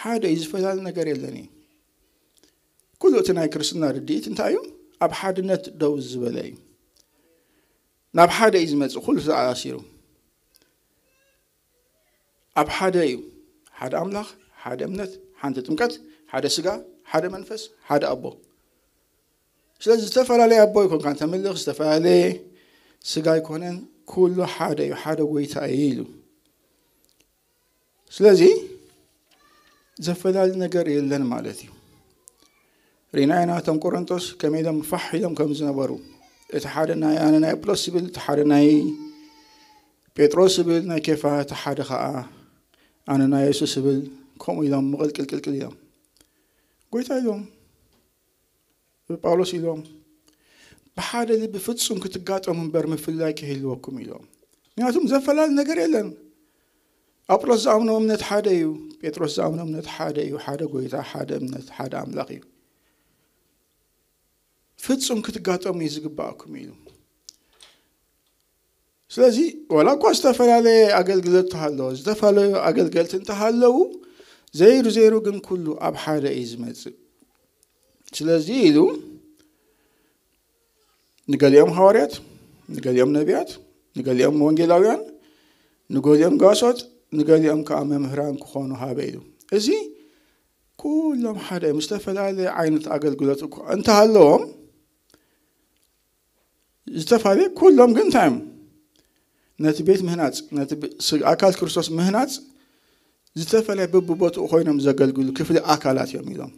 ሓደ እዩ፣ ዝፈላለ ነገር የለን እዩ። ኩሉ እቲ ናይ ክርስትና ርድኢት እንታይ እዩ? ኣብ ሓድነት ደው ዝበለ እዩ። ናብ ሓደ እዩ ዝመጽእ ኩሉ ተኣሳሲሩ። ኣብ ሓደ እዩ። ሓደ ኣምላኽ፣ ሓደ እምነት፣ ሓንቲ ጥምቀት፣ ሓደ ስጋ፣ ሓደ መንፈስ፣ ሓደ ኣቦ። ስለዚ ዝተፈላለየ ኣቦ ኣይኮንካን ተምልኽ፣ ዝተፈላለየ ስጋ ኣይኮነን፣ ኩሉ ሓደ እዩ፣ ሓደ ጎይታ እዩ ኢሉ። ስለዚ ዘፈላለ ነገር የለን ማለት እዩ። ርኢና ኢና እቶም ቆሮንቶስ ከመይ ኢሎም ፋሕ ኢሎም ከም ዝነበሩ፣ እቲ ሓደ ናይ ኣነ ናይ ኣጵሎስ ይብል፣ እቲ ሓደ ናይ ጴጥሮስ ይብል፣ ናይ ኬፋ፣ እቲ ሓደ ኸዓ ኣነ ናይ የሱስ ይብል፣ ከምኡ ኢሎም ምቕልቅልቅልቅል ኢሎም። ጎይታ ኢሎም፣ ጳውሎስ ኢሎም፣ ብሓደ ልቢ ፍጹም ክትጋጠሙ እምበር ምፍልላይ ከይህልወኩም ኢሎም። ምክንያቱም ዘፈላለ ነገር የለን። ኣጵሎስ ዝኣምኖ እምነት ሓደ እዩ፣ ጴጥሮስ ዝኣምኖ እምነት ሓደ እዩ፣ ሓደ ጎይታ፣ ሓደ እምነት፣ ሓደ ኣምላኽ እዩ። ፍጹም ክትጋጠሙ እዩ ዝግባኣኩም ኢሉ። ስለዚ ዋላ እኳ ዝተፈላለየ ኣገልግሎት እንተሃለወ፣ ዝተፈላለዩ ኣገልገልቲ እንተሃለዉ፣ ዘይሩ ዘይሩ ግን ኩሉ ኣብ ሓደ እዩ ዝመጽእ። ስለዚ ኢሉ ንገሊኦም ሃዋርያት፣ ንገሊኦም ነቢያት፣ ንገሊኦም ወንጌላውያን፣ ንገሊኦም ጋሶት፣ ንገሊኦም ከዓ መምህራን ክኾኑ ሃበ ኢሉ። እዚ ኩሎም ሓደ እዮም። ዝተፈላለየ ዓይነት ኣገልግሎት እኳ እንተሃለዎም፣ ዝተፈላለየ ኩሎም ግን እንታይ እዮም? ነቲ ቤት ምህናጽ፣ ነቲ ብ-፣ ስ-፣ ኣካል ክርስቶስ ምህናጽ ዝተፈላለየ በብቦትኡ ኮይኖም ዘገልግሉ ክፍሊ ኣካላት እዮም ኢሎም።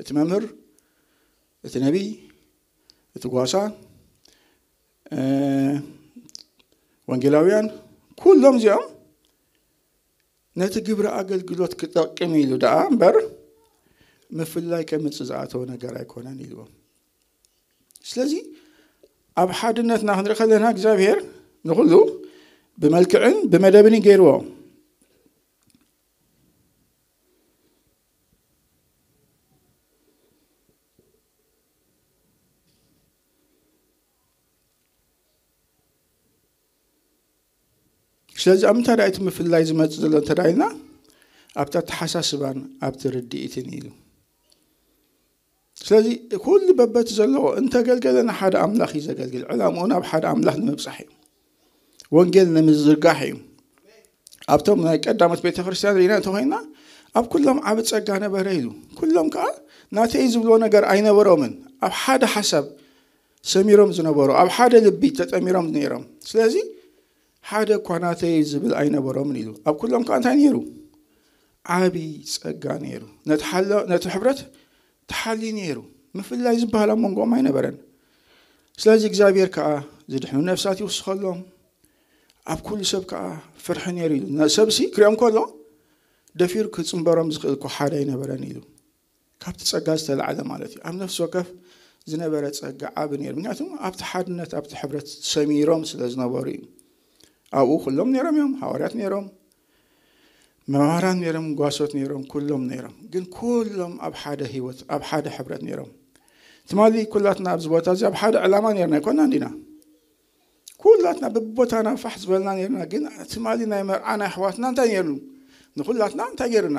እቲ መምህር፣ እቲ ነቢይ፣ እቲ ጓሳ፣ እ፣ ወንጌላውያን ኩሎም እዚኦም ነቲ ግብሪ ኣገልግሎት ክጠቅም ኢሉ ደኣ እምበር ምፍላይ ከምጽእ ዝኣተወ ነገር ኣይኮነን ኢልዎም። ስለዚ ኣብ ሓድነትና ክንርኢ ከለና እግዚኣብሔር ንኹሉ ብመልክዕን ብመደብን እዩ ገይርዎ። ስለዚ ኣብ ምንታይ ደኣ እቲ ምፍላይ ዝመጽእ ዘሎ እንተ ደኣ ኢልና ኣብቲ ኣተሓሳስባን ኣብቲ ርድኢትን ኢሉ። ስለዚ ኩሉ በበቲ ዘለዎ እንተገልገለ ንሓደ ኣምላኽ እዩ ዘገልግል። ዕላምኡ ናብ ሓደ ኣምላኽ ንምብጻሕ እዩ። ወንጌል ንምዝርጋሕ እዩ። ኣብቶም ናይ ቀዳሞት ቤተ ክርስቲያን ርኢና እንተኮይና ኣብ ኩሎም ዓቢ ጸጋ ነበረ ኢሉ። ኩሎም ከዓ ናተይ ዝብልዎ ነገር ኣይነበሮምን። ኣብ ሓደ ሓሳብ ሰሚሮም ዝነበሩ፣ ኣብ ሓደ ልቢ ተጠሚሮም ነይሮም። ስለዚ ሓደ እኳ ናተይ ዝብል ኣይነበሮምን ኢሉ። ኣብ ኩሎም ከዓ እንታይ ነይሩ? ዓቢ ጸጋ ነይሩ። ነቲ ሓሎ-፣ ነቲ ሕብረት ተሓልዩ ነይሩ። ምፍላይ ዝበሃል ኣብ መንጎኦም ኣይነበረን። ስለዚ እግዚኣብሔር ከዓ ዝድሕኑ ነፍሳት ይውስኸሎም፣ ኣብ ኩሉ ሰብ ከዓ ፍርሒ ነይሩ ኢሉ። ነ-፣ ሰብሲ ክሪኦም ከሎ ደፊሩ ክጽንበሮም ዝኽእል እኮ ሓደ ኣይነበረን ኢሉ። ካብቲ ጸጋ ዝተላዕለ ማለት እዩ። ኣብ ነፍሲ ወከፍ ዝነበረ ጸጋ ዓቢ ነይሩ። ምክንያቱም ኣብቲ ሓድነት፣ ኣብቲ ሕብረት ሰሚሮም ስለ ዝነበሩ እዩ። ኣብኡ ኩሎም ነይሮም እዮም። ሃዋርያት ነይሮም፣ መማህራን ነይሮም፣ ጓሶት ነይሮም፣ ኩሎም ነይሮም። ግን ኩሎም ኣብ ሓደ ህይወት፣ ኣብ ሓደ ሕብረት ነይሮም። ትማሊ ኩላትና ኣብዚ ቦታ እዚ ኣብ ሓደ ዕላማ ነይርና ኣይኮና እንዲና? ኩላትና ብቦታና ፋሕ ዝበልና ነይርና። ግን ትማሊ ናይ መርዓ ናይ ኣሕዋትና እንታይ ነይሩ? ንኩላትና እንታይ ገይርና?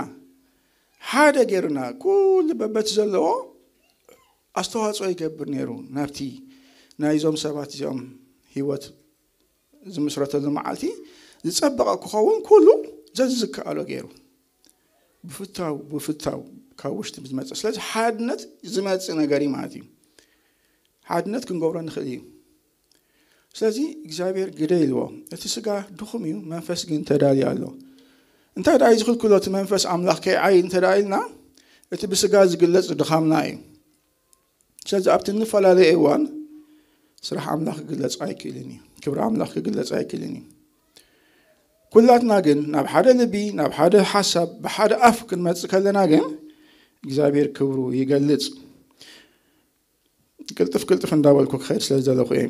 ሓደ ገይርና። ኩሉ በበቲ ዘለዎ ኣስተዋጽኦ ይገብር ነይሩ ናብቲ ናይዞም ሰባት እዚኦም ህይወት ዝምስረተሉ መዓልቲ ዝጸበቐ ክኸውን ኩሉ ዘዝከኣሎ ገይሩ። ብፍታው፣ ብፍታው ካብ ውሽጢ ዝመጽእ። ስለዚ ሓድነት ዝመጽእ ነገር እዩ ማለት እዩ። ሓድነት ክንገብሮ ንኽእል እዩ። ስለዚ እግዚኣብሔር ግደ ኢልዎ። እቲ ስጋ ድኹም እዩ፣ መንፈስ ግን ተዳልዩ ኣሎ። እንታይ ደኣ እዩ ዝኽልክሎ? እቲ መንፈስ ኣምላኽ ከይዓይ እንተ ደኣ ኢልና፣ እቲ ብስጋ ዝግለጽ ድኻምና እዩ። ስለዚ ኣብቲ እንፈላለየ እዋን ስራሕ ኣምላኽ ክግለጽ ኣይክእልን እዩ። ክብሪ ኣምላኽ ክግለጽ ኣይክእልን እዩ። ኩላትና ግን ናብ ሓደ ልቢ፣ ናብ ሓደ ሓሳብ፣ ብሓደ ኣፍ ክንመጽእ ከለና ግን እግዚኣብሔር ክብሩ ይገልጽ። ቅልጥፍ ቅልጥፍ እንዳበልኩ ክኸይድ ስለ ዝደለኹ እየ።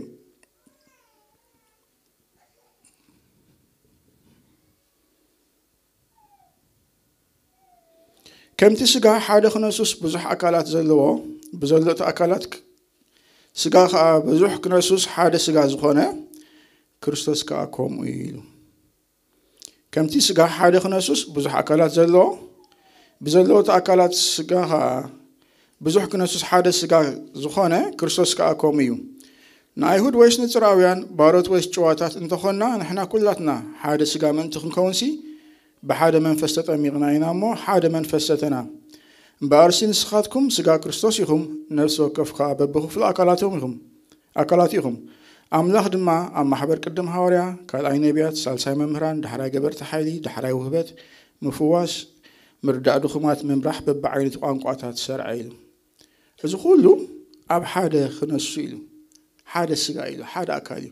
ከምቲ ስጋ ሓደ ክነሱስ ብዙሕ ኣካላት ዘለዎ፣ ብዘሎ እቲ ኣካላት ክ-፣ ስጋ ኸኣ ብዙሕ ክነሱስ ሓደ ስጋ ዝኾነ፣ ክርስቶስ ከኣ ከምኡ እዩ ኢሉ። ከምቲ ስጋ ሓደ ክነሱስ ብዙሕ ኣካላት ዘለዎ፣ ብዘለዎ እቲ ኣካላት ስጋ ኸኣ ብዙሕ ክነሱስ ሓደ ስጋ ዝኾነ፣ ክርስቶስ ከኣ ከምኡ እዩ። ንኣይሁድ ወይስ ንጽራውያን፣ ባሮት ወይስ ጭዋታት እንተኾንና፣ ንሕና ኩላትና ሓደ ስጋ ምእንቲ ክንከውንሲ፣ ብሓደ መንፈስ ተጠሚቕና ኢና እሞ፣ ሓደ መንፈስ ሰተና። እምበኣርሲ ንስኻትኩም ስጋ ክርስቶስ ኢኹም፣ ነፍሲ ወከፍ ከኣ በብኽፍሉ ኣካላቶም ኢኹም፣ ኣካላት ኢኹም። ኣምላኽ ድማ ኣብ ማሕበር ቅድም ሃዋርያ፣ ካልኣይ ነቢያት፣ ሳልሳይ መምህራን፣ ዳሕራይ ገበርቲ ሓይሊ፣ ዳሕራይ ውህበት፣ ምፍዋስ፣ ምርዳእ ድኹማት፣ ምምራሕ በብዓይነቱ ቋንቋታት ሰርዐ ኢሉ። እዚ ኩሉ ኣብ ሓደ ክነሱ ኢሉ፣ ሓደ ስጋ ኢሉ፣ ሓደ ኣካል እዩ።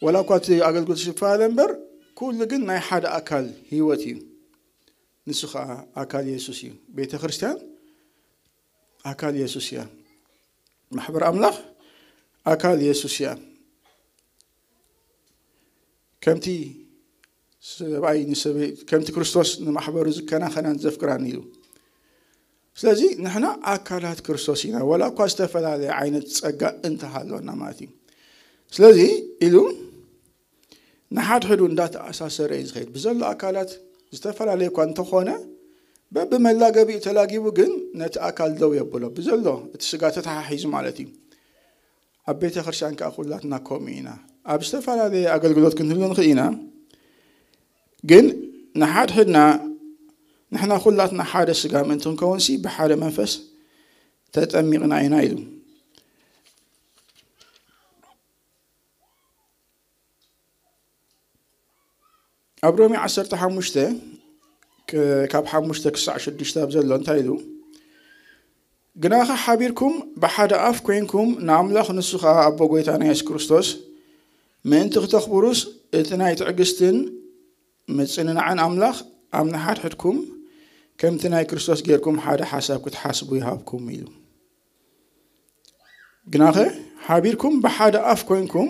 ወላ እኳ እቲ ኣገልግሎት ይፈላለ እምበር፣ ኩሉ ግን ናይ ሓደ ኣካል ህይወት እዩ። ንሱ ኸዓ ኣካል የሱስ እዩ። ቤተ ክርስቲያን ኣካል የሱስ እያ። ማሕበር ኣምላኽ ኣካል የሱስ እያ። ከምቲ ሰብኣይ ንሰበይ-፣ ከምቲ ክርስቶስ ንማሕበሩ ዝከናኸናን ዘፍቅራን ኢሉ። ስለዚ ንሕና ኣካላት ክርስቶስ ኢና፣ ወላ እኳ ዝተፈላለየ ዓይነት ጸጋ እንተሃለወና ማለት እዩ። ስለዚ ኢሉ ንሓድሕዱ እንዳተኣሳሰረ እዩ ዝኸይድ። ብዘሎ ኣካላት ዝተፈላለየ እኳ እንተኾነ፣ በብመላገቢኡ ተላጊቡ ግን ነቲ ኣካል ደው የብሎ። ብዘሎ እቲ ስጋ ተተሓሒዙ ማለት እዩ። ኣብ ቤተ ክርስቲያን ከኣ ኩላትና ከምኡ ኢና። ኣብ ዝተፈላለየ ኣገልግሎት ክንህሉ ንኽእል ኢና። ግን ንሓድሕድና ንሕና ኩላትና ሓደ ስጋ ምእንቲ ክንከውንሲ ብሓደ መንፈስ ተጠሚቕና ኢና ኢሉ። ኣብ ሮሜ ዓሰርተ ሓሙሽተ ክ-፣ ካብ ሓሙሽተ ክሳዕ ሽዱሽተ ኣብ ዘሎ እንታይ ኢሉ? ግናኸ ሓቢርኩም ብሓደ ኣፍ ኮይንኩም ንኣምላኽ፣ ንሱ ኸኣ ኣቦ ጐይታና የሱስ ክርስቶስ ምእንቲ ክተኽብሩስ እቲ ናይ ትዕግስትን ምጽንናዕን ኣምላኽ ኣብ ንሓድሕድኩም ከምቲ ናይ ክርስቶስ ጌርኩም ሓደ ሓሳብ ክትሓስቡ ይሃብኩም ኢሉ። ግናኸ ሓቢርኩም ብሓደ ኣፍ ኮይንኩም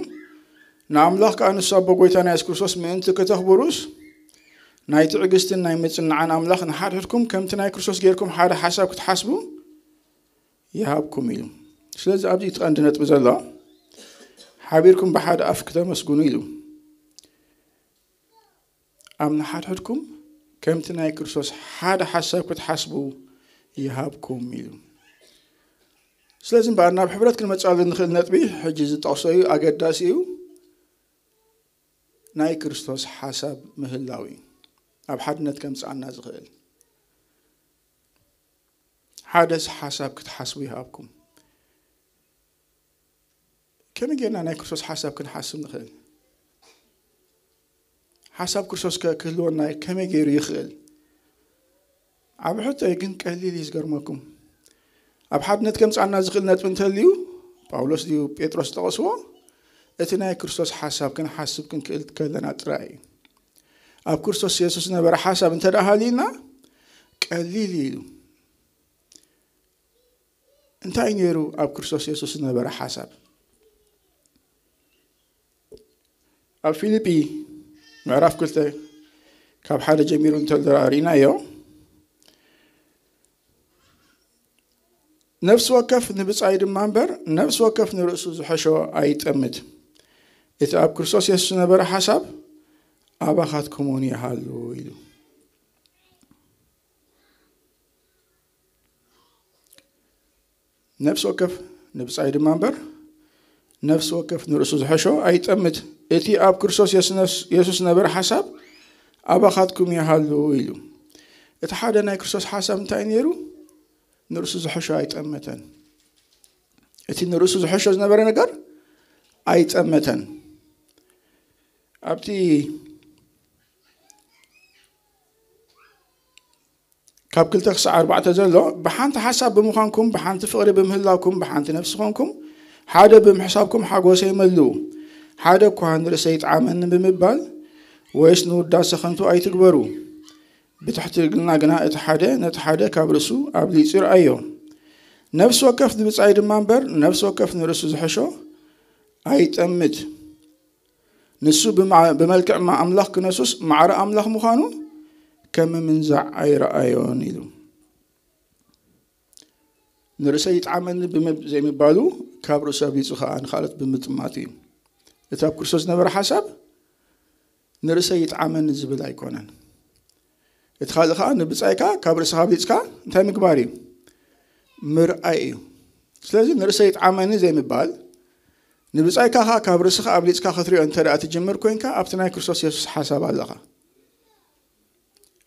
ንኣምላኽ ከኣ ንሱ ኣቦ ጎይታና የሱስ ክርስቶስ ምእንቲ ከተኽብሩስ ናይ ትዕግስትን ናይ ምጽንናዕን ኣምላኽ ንሓድሕድኩም ከምቲ ናይ ክርስቶስ ጌርኩም ሓደ ሓሳብ ክትሓስቡ ይሃብኩም ኢሉ። ስለዚ ኣብዚ እቲ ቀንዲ ነጥቢ ዘሎ ሓቢርኩም ብሓደ ኣፍ ክተመስግኑ ኢሉ። ኣብ ንሓድሕድኩም ከምቲ ናይ ክርስቶስ ሓደ ሓሳብ ክትሓስቡ ይሃብኩም ኢሉ። ስለዚ እምበኣር ናብ ሕብረት ክንመጻሉ ንኽእል ነጥቢ ሕጂ ዝጠቕሶ እዩ፣ ኣገዳሲ እዩ። ናይ ክርስቶስ ሓሳብ ምህላው እዩ ኣብ ሓድነት ከምጽኣና ዝኽእል። ሓደስ ሓሳብ ክትሓስቡ ይሃብኩም። ከመይ ጌርና ናይ ክርስቶስ ሓሳብ ክንሓስብ ንኽእል? ሓሳብ ክርስቶስ ከ ክህልወና ከመይ ገይሩ ይኽእል? ዓቢ ሕቶ እዩ፣ ግን ቀሊል እዩ ዝገርመኩም። ኣብ ሓድነት ከምጽኣና ዝኽእል ነጥቢ እንተልዩ፣ ጳውሎስ ድዩ ጴጥሮስ ዝጠቐስዎ? እቲ ናይ ክርስቶስ ሓሳብ ክንሓስብ ክንክእል ከለና ጥራይ እዩ። ኣብ ክርስቶስ የሱስ ዝነበረ ሓሳብ እንተ ደኣ ሃልዩና፣ ቀሊል እዩ ኢሉ። እንታይ እዩ ነይሩ ኣብ ክርስቶስ የሱስ ዝነበረ ሓሳብ? ኣብ ፊልጲ ምዕራፍ ክልተ ካብ ሓደ ጀሚሩ እንተልደራ ርኢናዮ፣ ነፍሲ ወከፍ ንብጻይ ድማ እምበር፣ ነፍሲ ወከፍ ንርእሱ ዝሐሾ ኣይጠምት። እቲ ኣብ ክርስቶስ የሱስ ዝነበረ ሓሳብ ኣባኻትኩም እውን ይሃሉ ኢሉ። ነፍሲ ወከፍ ንብጻይ ድማ እምበር፣ ነፍሲ ወከፍ ንርእሱ ዝሐሾ ኣይጠምት። እቲ ኣብ ክርስቶስ የሱስ ነፍስ-፣ የሱስ ዝነበረ ሓሳብ ኣባኻትኩም ይሃሉ ኢሉ። እቲ ሓደ ናይ ክርስቶስ ሓሳብ እንታይ ነይሩ? ንርእሱ ዝሐሾ ኣይጠመተን። እቲ ንርእሱ ዝሐሾ ዝነበረ ነገር ኣይጠመተን። ኣብቲ ካብ ክልተ ክሳዕ ኣርባዕተ ዘሎ፣ ብሓንቲ ሓሳብ ብምዃንኩም፣ ብሓንቲ ፍቕሪ ብምህላውኩም፣ ብሓንቲ ነፍሲ ኾንኩም፣ ሓደ ብምሕሳብኩም ሓጎሰይ መልኡ። ሓደ እኳ ንርእሰይ ይጥዓመኒ ብምባል፣ ወይስ ንውዳሰ ኸንቱ ኣይትግበሩ። ብትሕቲ ልግና ግና እቲ ሓደ ነቲ ሓደ ካብ ርእሱ ኣብሊጹ ይርኣዮ። ነፍሲ ወከፍ ንብጻይ ድማ እምበር፣ ነፍሲ ወከፍ ንርእሱ ዝሐሾ ኣይጠምት። ንሱ ብማ-፣ ብመልክዕ ማ-፣ ኣምላኽ ክነሱስ ማዕረ ኣምላኽ ምዃኑ ከም ምምንዛዕ ኣይረኣዮን ኢሉ። ንርእሰይ ይጥዓመኒ ብምብ-፣ ዘይምባሉ ካብ ርእሱ ኣብሊጹ ኸኣ ንኻልኦት ብምጥማት እዩ። እቲ ኣብ ክርስቶስ ዝነበረ ሓሳብ ንርእሰይ ይጥዓመኒ ዝብል ኣይኮነን። እቲ ካልእ ኸኣ ንብጻይካ ካብ ርእስኻ ኣብሊጽካ እንታይ ምግባር እዩ? ምርኣይ እዩ። ስለዚ ንርእሰይ ይጥዓመኒ ዘይምባል፣ ንብጻይካ ኸኣ ካብ ርእስኻ ኣብሊጽካ ክትሪኦ እንተ ደኣ ትጅምር ኮይንካ፣ ኣብቲ ናይ ክርስቶስ የሱስ ሓሳብ ኣለኻ።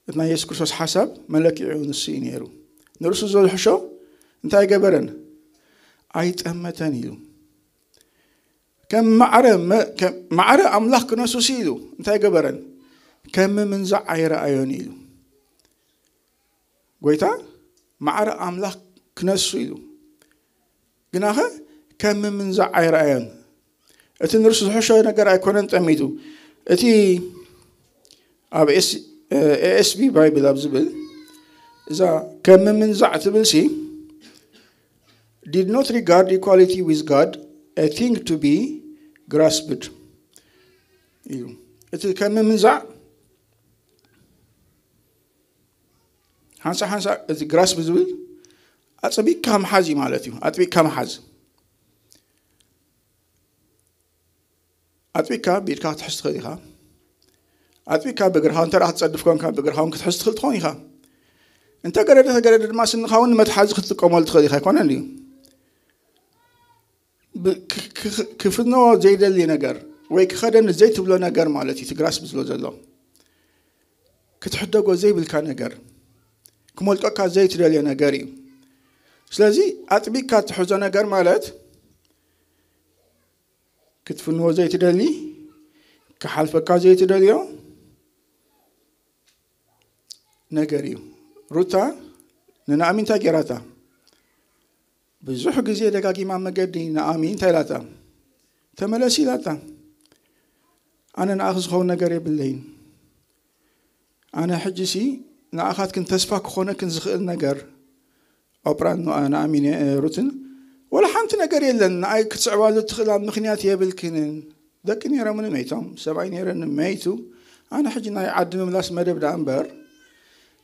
እቲ ናይ የሱስ ክርስቶስ ሓሳብ መለክዒኡ ንሱ እዩ ነይሩ። ንርእሱ ዝሕሾ እንታይ ገበረን? ኣይጠመተን ኢሉ። ከም ማዕረ መ-፣ ከም ማዕረ ኣምላኽ ክነሱ ኢሉ እንታይ ገበረን? ከም ምምንዛዕ ኣይረኣዮን ኢሉ። ጎይታ ማዕረ ኣምላኽ ክነሱ ኢሉ። ግናኸ ከም ምምንዛዕ ኣይረኣዮን። እቲ ንርሱ ዝሕሾ ነገር ኣይኮነን ጠሚቱ። እቲ ኣብ ኤስ-፣ ኤ ኤስ ቢ ባይብል ኣብ ዝብል እዛ ከም ምምንዛዕ ትብል ሲ፣ did not regard equality with God a thing to be grasped እዩ። እቲ ከም ምምንዛዕ ሓንሳእ ሓንሳእ እቲ ግራስፕ ዝብል ኣጸቢቅካ ምሓዝ እዩ ማለት እዩ። ኣጥቢቅካ ምሓዝ። ኣጥቢቅካ ብኢድካ ክትሕዝ ትኽእል ኢኻ። ኣጥቢቅካ ብእግርኻ እንተ ደኣ ክትጸድፍ ኮንካ ብእግርኻ እውን ክትሕዝ ትኽእል ትኸውን ኢኻ። እንተ ገደደ ተገደደ ድማ ስንኻ እውን ንመትሓዚ ክትጥቀመሉ ትኽእል ኢኻ። ኣይኮነን ድዩ? ብ-፣ ክ-፣ ክ-፣ ክፍነዎ ዘይደሊ ነገር ወይ ክኸደኒ ዘይትብሎ ነገር ማለት እዩ። እቲ ግራስፕ ዝብሎ ዘሎ ክትሕደጎ ዘይብልካ ነገር፣ ክመልቀካ ዘይትደልዮ ነገር እዩ። ስለዚ ኣጥቢቅካ ትሕዞ ነገር ማለት ክትፍንዎ ዘይትደሊ፣ ክሓልፈካ ዘይትደልዮ ነገር እዩ። ሩታ ንናኦሚ እንታይ ገይራታ? ብዙሕ ግዜ ደጋጊማ መገዲ ናኦሚ እንታይ ኢላታ? ተመለሲ ኢላታ። ኣነ ንኣኺ ዝኸውን ነገር የብለይን። ኣነ ሕጂ ሲ ንኣኻትክን ተስፋ ክኾነክን ዝኽእል ነገር፣ ኦፕራን ንኣሚን ሩትን፣ ወላ ሓንቲ ነገር የለን። ንኣይ ክትስዕባሉ ትኽእላ ምኽንያት የብልክንን። ደቂ ነይሮምኒ መይቶም፣ ሰብኣይ ነይረኒ መይቱ። ኣነ ሕጂ ናይ ዓዲ ምምላስ መደብ ደኣ እምበር፣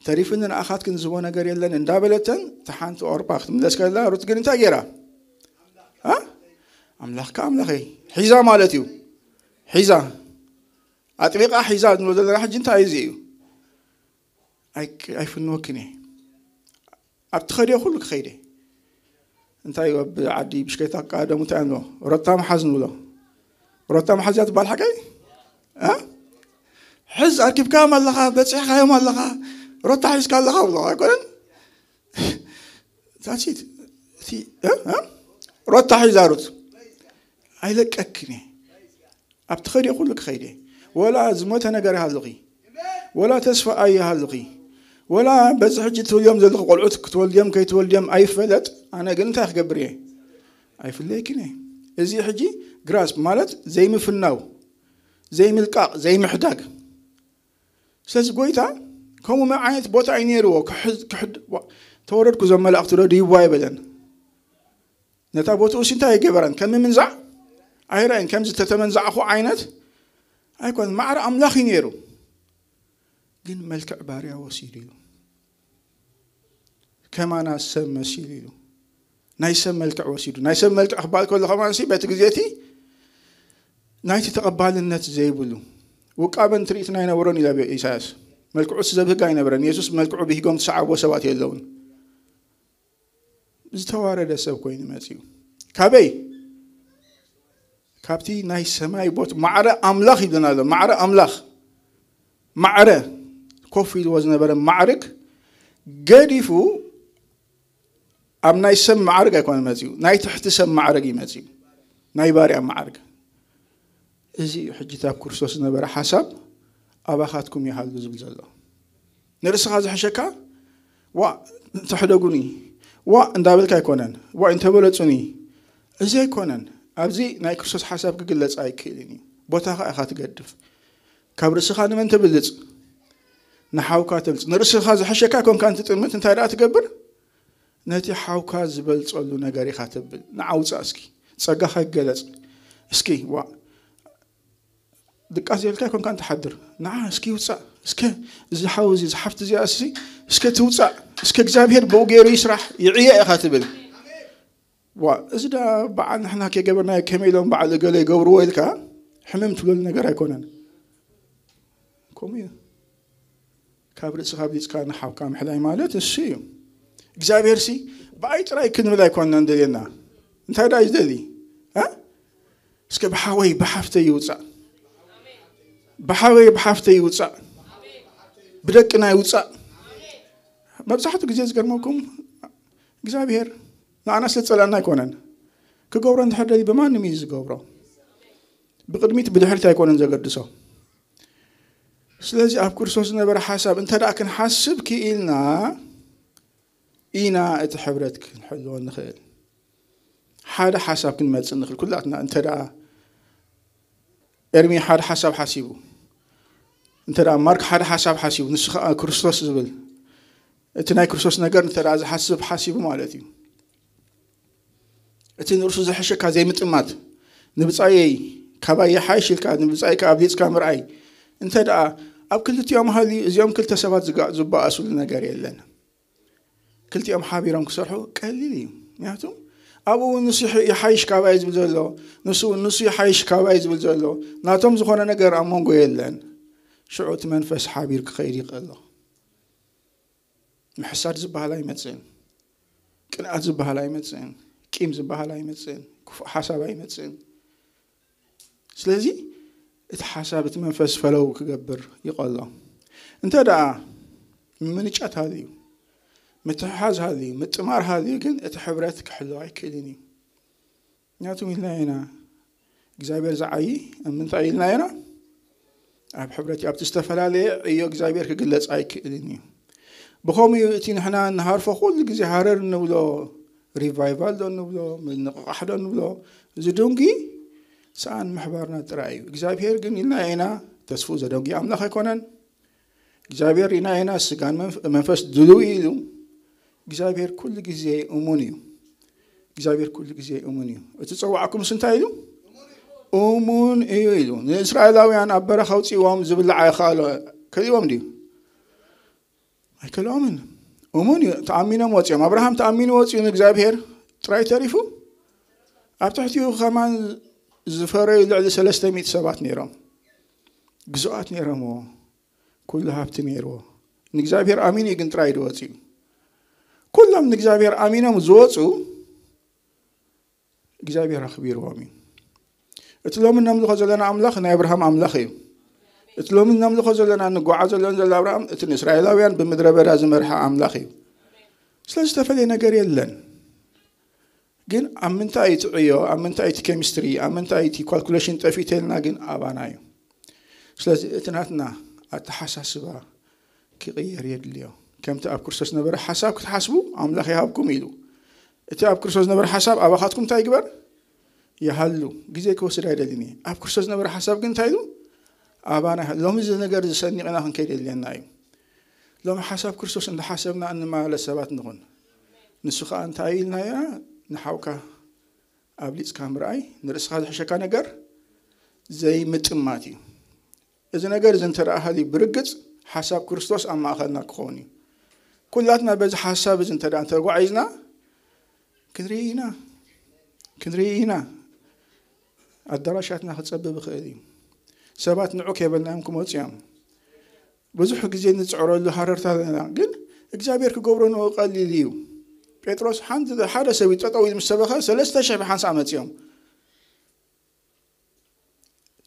ተሪፍኒ ንኣኻትክን ዝህቦ ነገር የለን እንዳበለተን፣ እታ ሓንቲ ኦርፓ ክትምለስ ከላ፣ ሩት ግን እንታይ ገይራ? ኣ ኣምላኽካ ኣምላኸይ ሒዛ ማለት እዩ። ሒዛ፣ ኣጥቢቓ ሒዛ ንብሎ ዘለና ሕጂ እንታይ እዩ? እዚ እዩ። ኣይክ- ኣይፍንወክን እየ። ኣብ ትኸድዮ ኩሉ ክኸይደ። እንታይ እዩ፣ ኣብ ዓዲ ብሽከታ ቀደሙ እንታይ ኣሎ? ሮታ መሓዝ ንብሎ። ሮታ መሓዝ እያ ትበሃል ሓቀይ? እ? ሕዝ ኣርኪብካዮም ኣለኻ፣ በፂሕካዮም ኣለኻ፣ ሮታ ሒዝካ ኣለኻ ብሎ ኣይኮነን? ታሲት እቲ እ? እ? ሮታ ሒዛ ሩት። ኣይለቀክን እየ። ኣብ ትኸድዮ ኩሉ ክኸይድ እየ። ወላ ዝሞተ ነገር ይሃልኺ፣ ወላ ተስፋ ኣይሃልኺ፣ ወላ በዚ ሕጂ ትብልዮም ዘለኺ ቆልዑት ክትወልድዮም ከይትወልድዮም ኣይፈለጥ። ኣነ ግን እንታይ ክገብር እየ? ኣይፍለየክን እየ። እዚ ሕጂ ግራስፕ ማለት ዘይምፍናው፣ ዘይምልቃቕ፣ ዘይምሕዳግ። ስለዚ ጎይታ ከምኡ ዓይነት ቦታ እዩ ነይርዎ። ክሕዝ- ክሕድ- ዋ- ተወረድኩ፣ ዞም መላእኽቲ ዶ ድይዋ ኣይበለን። ነታ ቦትኡ ሲ እንታይ ኣይገበረን? ከም ምምንዛዕ ኣይረኣይን። ከምዚ ተተመንዛዕኹ ዓይነት ኣይኮን። ማዕረ ኣምላኽ እዩ ነይሩ፣ ግን መልክዕ ባርያ ወሲዱ ኢሉ። ከማና ሰብ መሲሉ ኢሉ ናይ ሰብ መልክዕ ወሲዱ። ናይ ሰብ መልክዕ ክበሃል ከሎ ከማን ሲ በቲ ግዜ እቲ ናይቲ ተቐባልነት ዘይብሉ ውቃበን ትርኢትን ኣይነበሮን ኢሉ ኣብ ኢሳያስ። መልክዑስ ዘብህግ ኣይነበረን። የሱስ መልክዑ ብሂጎም ዝሰዓብዎ ሰባት የለውን። ዝተዋረደ ሰብ ኮይኑ መጺኡ። ካበይ? ካብቲ ናይ ሰማይ ቦት ማዕረ ኣምላኽ ይብለና ኣሎ። ማዕረ ኣምላኽ፣ ማዕረ ኮፍ ኢልዎ ዝነበረ ማዕርግ ገዲፉ ኣብ ናይ ሰብ ማዕርግ ኣይኮነ መጺኡ፣ ናይ ትሕቲ ሰብ ማዕርግ እዩ መጺኡ፣ ናይ ባርያ ማዕርግ። እዚ እዩ ሕጂ ኣብ ክርስቶስ ዝነበረ ሓሳብ ኣባኻትኩም ይሃሉ ዝብል ዘሎ። ንርእስኻ ዝሕሸካ ዋ እንተሕደጉኒ፣ ዋ እንዳበልካ ኣይኮነን፣ ዋ እንተበለጹኒ፣ እዚ ኣይኮነን። ኣብዚ ናይ ክርስቶስ ሓሳብ ክግለጽ ኣይክእልን እዩ። ቦታኻ ኢኻ ትገድፍ። ካብ ርእስኻ ንመን ተብልጽ? ንሓውካ ተብልጽ። ንርእስኻ ዝሕሸካ ኮንካ እንትጥምት እንታይ ደኣ ትገብር? ነቲ ሓውካ ዝበልጸሉ ነገር ኢኻ ተብል። ንዓ ውጻእ እስኪ፣ ጸጋኻ ይገለጽ እስኪ። ዋ ድቃስ ዘልካ ኮንካ እንትሓድር፣ ንዓ እስኪ ውጻእ እስከ፣ እዚ ሓው እዚ፣ እዚ ሓፍቲ እዚኣ እስኪ፣ እስከ ትውጻእ እስከ፣ እግዚኣብሔር ብኡ ገይሩ ይስራሕ፣ ይዕየ ኢኻ ትብል። ዋ እዚ ዳ በዓል ንሕና ከይገበርናዮ ከመይ ኢሎም በዓል እገለ ይገብርዎ ኢልካ ሕምም ትብለሉ ነገር ኣይኮነን። ከምኡ እዩ። ካብ ርእስኻ ኣብሊጽካ ንሓውካ ምሕላይ ማለት እሱ እዩ። እግዚኣብሔር ሲ ብኣይ ጥራይ ክንብል ኣይኮንና እንደልየና። እንታይ ደኣ እዩ ዝደሊ? እ? እስከ ብሓወይ ብሓፍተይ ይውጻእ፣ ብሓወይ ብሓፍተይ ይውጻእ፣ ብደቅና ይውጻእ። መብዛሕትኡ ግዜ ዝገርመኩም እግዚኣብሔር ንኣና ስለ ዝጸላእና ኣይኮነን። ክገብሮ እንድሕር ደሊ ብማንም እዩ ዝገብሮ። ብቕድሚት ብድሕሪት ኣይኮነን ዘገድሶ። ስለዚ ኣብ ክርስቶስ ዝነበረ ሓሳብ እንተ ደኣ ክንሓስብ ክኢልና ኢና እቲ ሕብረት ክንሕልዎ ንኽእል። ሓደ ሓሳብ ክንመጽእ ንኽእል ኩላትና። እንተ ደኣ ኤርሚ ሓደ ሓሳብ ሓሲቡ፣ እንተ ደኣ ማርክ ሓደ ሓሳብ ሓሲቡ፣ ንሱ ኸኣ ክርስቶስ ዝብል እቲ ናይ ክርስቶስ ነገር እንተ ደኣ ዝሓስብ ሓሲቡ ማለት እዩ። እቲ ንርእሱ ዝሕሸካ ዘይምጥማት፣ ንብጻየይ ካባይ ይሓይሽ ኢልካ ንብጻይካ ኣብሊጽካ ምርኣይ እንተ ደኣ ኣብ ክልቲኦም ሃልዩ፣ እዚኦም ክልተ ሰባት ዝጋ- ዝበኣሱሉ ነገር የለን። ክልቲኦም ሓቢሮም ክሰርሑ ቀሊል እዩ። ምክንያቱ ኣብኡ እውን ንሱ ይሕ- ይሓይሽ ካባይ ዝብል ዘሎ፣ ንሱ እውን ንሱ ይሓይሽ ካባይ ዝብል ዘሎ፣ ናቶም ዝኾነ ነገር ኣብ መንጎ የለን። ሽዑ እቲ መንፈስ ሓቢሩ ክኸይድ ይኽእል ኣሎ። ምሕሳድ ዝበሃል ኣይመጽእን፣ ቅንኣት ዝበሃል ኣይመጽእን፣ ቂም ዝበሃል ኣይመጽእን፣ ክፉእ ሓሳብ ኣይመጽእን። ስለዚ እቲ ሓሳብ እቲ መንፈስ ፈለው ክገብር ይቐሎ። እንተ ደኣ ምምንጫት ሃልዩ፣ ምትሕሓዝ ሃልዩ፣ ምጥማር ሃልዩ ግን እቲ ሕብረት ክሕሎ ኣይክእልን እዩ። ምክንያቱም ኢልና ኢና እግዚኣብሔር ዝዓዪ ኣብ ምንታይ ኢልና ኢና? ኣብ ሕብረት እዩ። ኣብቲ ዝተፈላለየ ዕዮ እግዚኣብሔር ክግለጽ ኣይክእልን እዩ። ብኸምኡ እዩ እቲ ንሕና ንሃርፎ ኩሉ ግዜ ሃረር እንብሎ፣ ሪቫይቫል ዶ እንብሎ፣ ምንቕቓሕ ዶ እንብሎ፣ እዚ ድንጉይ ሰኣን ምሕባርና ጥራይ እዩ። እግዚኣብሔር ግን ኢልና ኢና፣ ተስፍኡ ዘደንጉ ኣምላኽ ኣይኮነን። እግዚኣብሔር ኢና ኢና፣ ስጋን መንፍ-፣ መንፈስ ድልው እዩ ኢሉ። እግዚኣብሔር ኩሉ ግዜ እሙን እዩ። እግዚኣብሔር ኩሉ ግዜ እሙን እዩ። እቲ ጸዋዕኩምስ እንታይ ኢሉ? እሙን እዩ ኢሉ። ንእስራኤላውያን ኣብ በረኻ ኣውጺእዎም ዝብላዕ ኣይኸኣሎ-፣ ከሊእዎም ድዩ? ኣይከልኦምን። እሙን እዩ። ተኣሚኖም ወፂኦም። ኣብርሃም ተኣሚኑ ወፂኡ ንእግዚኣብሔር ጥራይ ተሪፉ፣ ኣብ ትሕቲኡ ከማን ዝፈረዩ ልዕሊ ሰለስተ ሚእቲ ሰባት ነይሮም። ግዙኣት ነይሮምዎ። ኩሉ ሃብቲ ነይርዎ። ንእግዚኣብሔር ኣሚኑ እዩ ግን ጥራይ ድወፅኡ። ኩሎም ንእግዚኣብሔር ኣሚኖም ዝወፁ እግዚኣብሔር ኣኽቢርዎም እዩ። እቲ ሎሚ እነምልኾ ዘለና ኣምላኽ ናይ ኣብርሃም ኣምላኽ እዩ። እቲ ሎሚ እነምልኾ ዘለና፣ እንጓዓዘሎን ዘሎ ኣብርሃም፣ እቲ ንእስራኤላውያን ብምድረ በዳ ዝመርሐ ኣምላኽ እዩ። ስለዚ ዝተፈለየ ነገር የለን። ግን ኣብ ምንታይ እቲ ዕዮ፣ ኣብ ምንታይ እቲ ኬሚስትሪ፣ ኣብ ምንታይ እቲ ካልኩሌሽን ጠፊኡ ተልና ግን ኣባና እዩ። ስለዚ እቲ ናትና ኣተሓሳስባ ክቕየር የድልዮ። ከምቲ ኣብ ክርስቶስ ነበረ ሓሳብ ክትሓስቡ ኣምላኽ ይሃብኩም ኢሉ። እቲ ኣብ ክርስቶስ ነበረ ሓሳብ ኣባኻትኩም እንታይ ይግበር? ይሃሉ። ግዜ ክወስድ ኣይደልን እየ። ኣብ ክርስቶስ ነበረ ሓሳብ ግን እንታይ ኢሉ? ኣባና ይሃሉ። ሎሚ እዚ ነገር ዝሰኒቕና ክንከይድ የድልየና እዩ። ሎሚ ሓሳብ ክርስቶስ እንዳሓሰብና እንመላለስ ሰባት ንኹን። ንሱ ኸኣ እንታይ ኢልናዮ? ንሓውካ ኣብሊጽካ ምርኣይ፣ ንርእስኻ ዝሕሸካ ነገር ዘይምጥማት እዩ። እዚ ነገር እዚ እንተ ደኣ ሃልዩ፣ ብርግጽ ሓሳብ ክርስቶስ ኣብ ማእኸልና ክኸውን እዩ። ኩላትና በዚ ሓሳብ እዚ እንተ ደኣ እንተጓዒዝና፣ ክንርኢ ኢና። ክንርኢ ኢና። ኣዳራሻትና ክጸብብ ይኽእል እዩ። ሰባት ንዑ ከይበልናዮም ክመጹ እዮም። ብዙሕ ግዜ ንጽዕረሉ ሃረርታ ኣለና፣ ግን እግዚኣብሔር ክገብሮ ንኡ ቀሊል እዩ። ጴጥሮስ ሓንቲ፣ ሓደ ሰብ እዩ ጠጠው ኢሉ ምስ ሰበኸ፣ ሰለስተ ሽሕ ብሓንሳእ መጺኦም።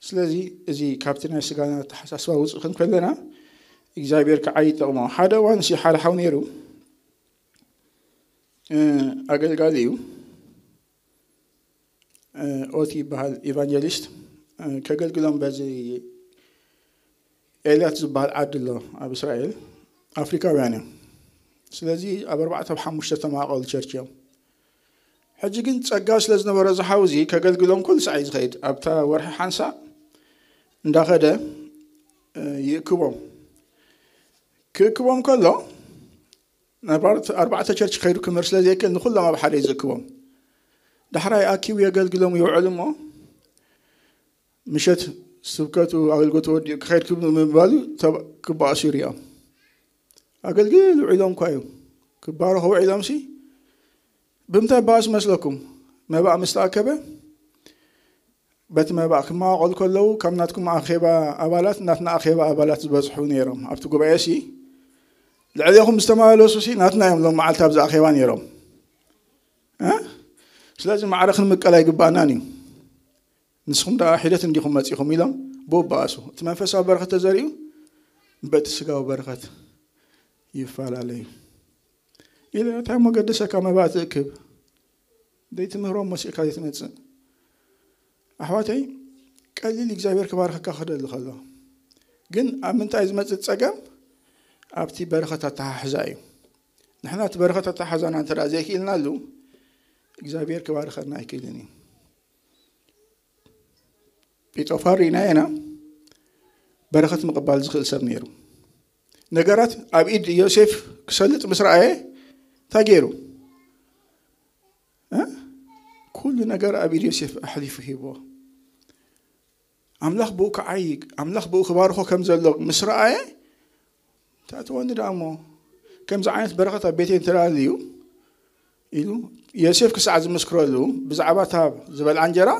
ስለዚ እዚ ካብቲ ናይ ስጋና ኣተሓሳስባ ውፅእ ክንከለና እግዚኣብሔር ከዓ ይጠቕሞ። ሓደ እዋን ሲ ሓደ ሓው ነይሩ፣ እ፣ ኣገልጋሊ እዩ። እ፣ ኦቲ ይበሃል፣ ኢቫንጀሊስት። እ፣ ከገልግሎም በዚ ኤልያት ዝበሃል ዓዲ ኣሎ ኣብ እስራኤል። ኣፍሪካውያን እዮም። ስለዚ ኣብ ኣርባዕተ ኣብ ሓሙሽተ ተማቐሉ ቸርች እዮም። ሕጂ ግን ጸጋ ስለ ዝነበሮ እዚ ሓው እዚ ከገልግሎም ኩሉ ሳዕ እዩ ዝኸይድ። ኣብታ ወርሒ ሓንሳእ እንዳኸደ፣ እ፣ ይእክቦም። ክእክቦም ከሎ፣ ኣርባዕተ፣ ኣርባዕተ ቸርች ከይዱ ክምህር ስለ ዘይክእል ንኹሎም ኣብ ሓደ እዩ ዝእክቦም። ዳሕራይ ኣኪቡ የገልግሎም ይውዕል እሞ፣ ምሸት ስብከቱ ኣገልግሎቱ ወዲኡ ክኸይድ ክብ-፣ ምባሉ ተብ-፣ ክበኣሱ ይርኦም። ኣገልግል ውዒሎም እኳ እዩ። ክባረኹ ውዒሎም ሲ፣ ብምንታይ ባእስ መስለኩም? መባእ ምስ ተኣከበ፣ በቲ መባእ ክመቓቐሉ ከለዉ፣ ካብ ናትኩም ኣኼባ ኣባላት፣ ናትና ኣኼባ ኣባላት ዝበዝሑ ነይሮም። ኣብቲ ጉባኤ ሲ፣ ልዕሌኹም ዝተመላለሱ ሲ፣ ናትና እዮም ሎም መዓልቲ ኣብዚ ኣኼባ ነይሮም። እ? ስለዚ ማዕረ ክንምቀል ኣይግባእናን እዩ። ንስኹም ደኣ ሒደት እንዲኹም መጺኹም ኢሎም ብኡ በኣሱ። እቲ መንፈሳዊ በረኸት ተዘሪኡ በቲ ስጋዊ በረኸት ይፈላለዩ። ኢለ፣ እንታይ እሞ ገደሰካ መባእ ትእክብ? ዘይትምህሮም መሲእካ ዘይትመጽእ። ኣሕዋተይ፣ ቀሊል እግዚኣብሔር ክባርኸካ ክደሊ ከሎ። ግን ኣብ ምንታይ ዝመጽእ ጸገም? ኣብቲ በረኸት ኣተሓሕዛ እዩ። ንሕና እቲ በረኸት ኣተሓሕዛና እንተ ደኣ ዘይክኢልናሉ፣ እግዚኣብሔር ክባርኸና ኣይክእልን እዩ። ጲጦፋር ርኢናዮ ኢና። በረኸት ምቕባል ዝኽእል ሰብ ነይሩ። ነገራት ኣብ ኢድ ዮሴፍ ክሰልጥ ምስ ረኣየ እንታይ ገይሩ? እ? ኩሉ ነገር ኣብ ኢድ ዮሴፍ ኣሕሊፉ ሂብዎ። ኣምላኽ ብኡ ክዓይ፣ ኣምላኽ ብኡ ክባርኾ ከም ዘሎ ምስ ረኣየ፣ "እንታይ ትወኒ ደኣ እሞ? ከምዚ ዓይነት በረኸት ኣብ ቤተይ እንተ ደኣ ኣልዩ" ኢሉ፣ ዮሴፍ ክሳዕ ዝምስክረሉ፣ ብዛዕባ እታ ዝበልዓ እንጀራ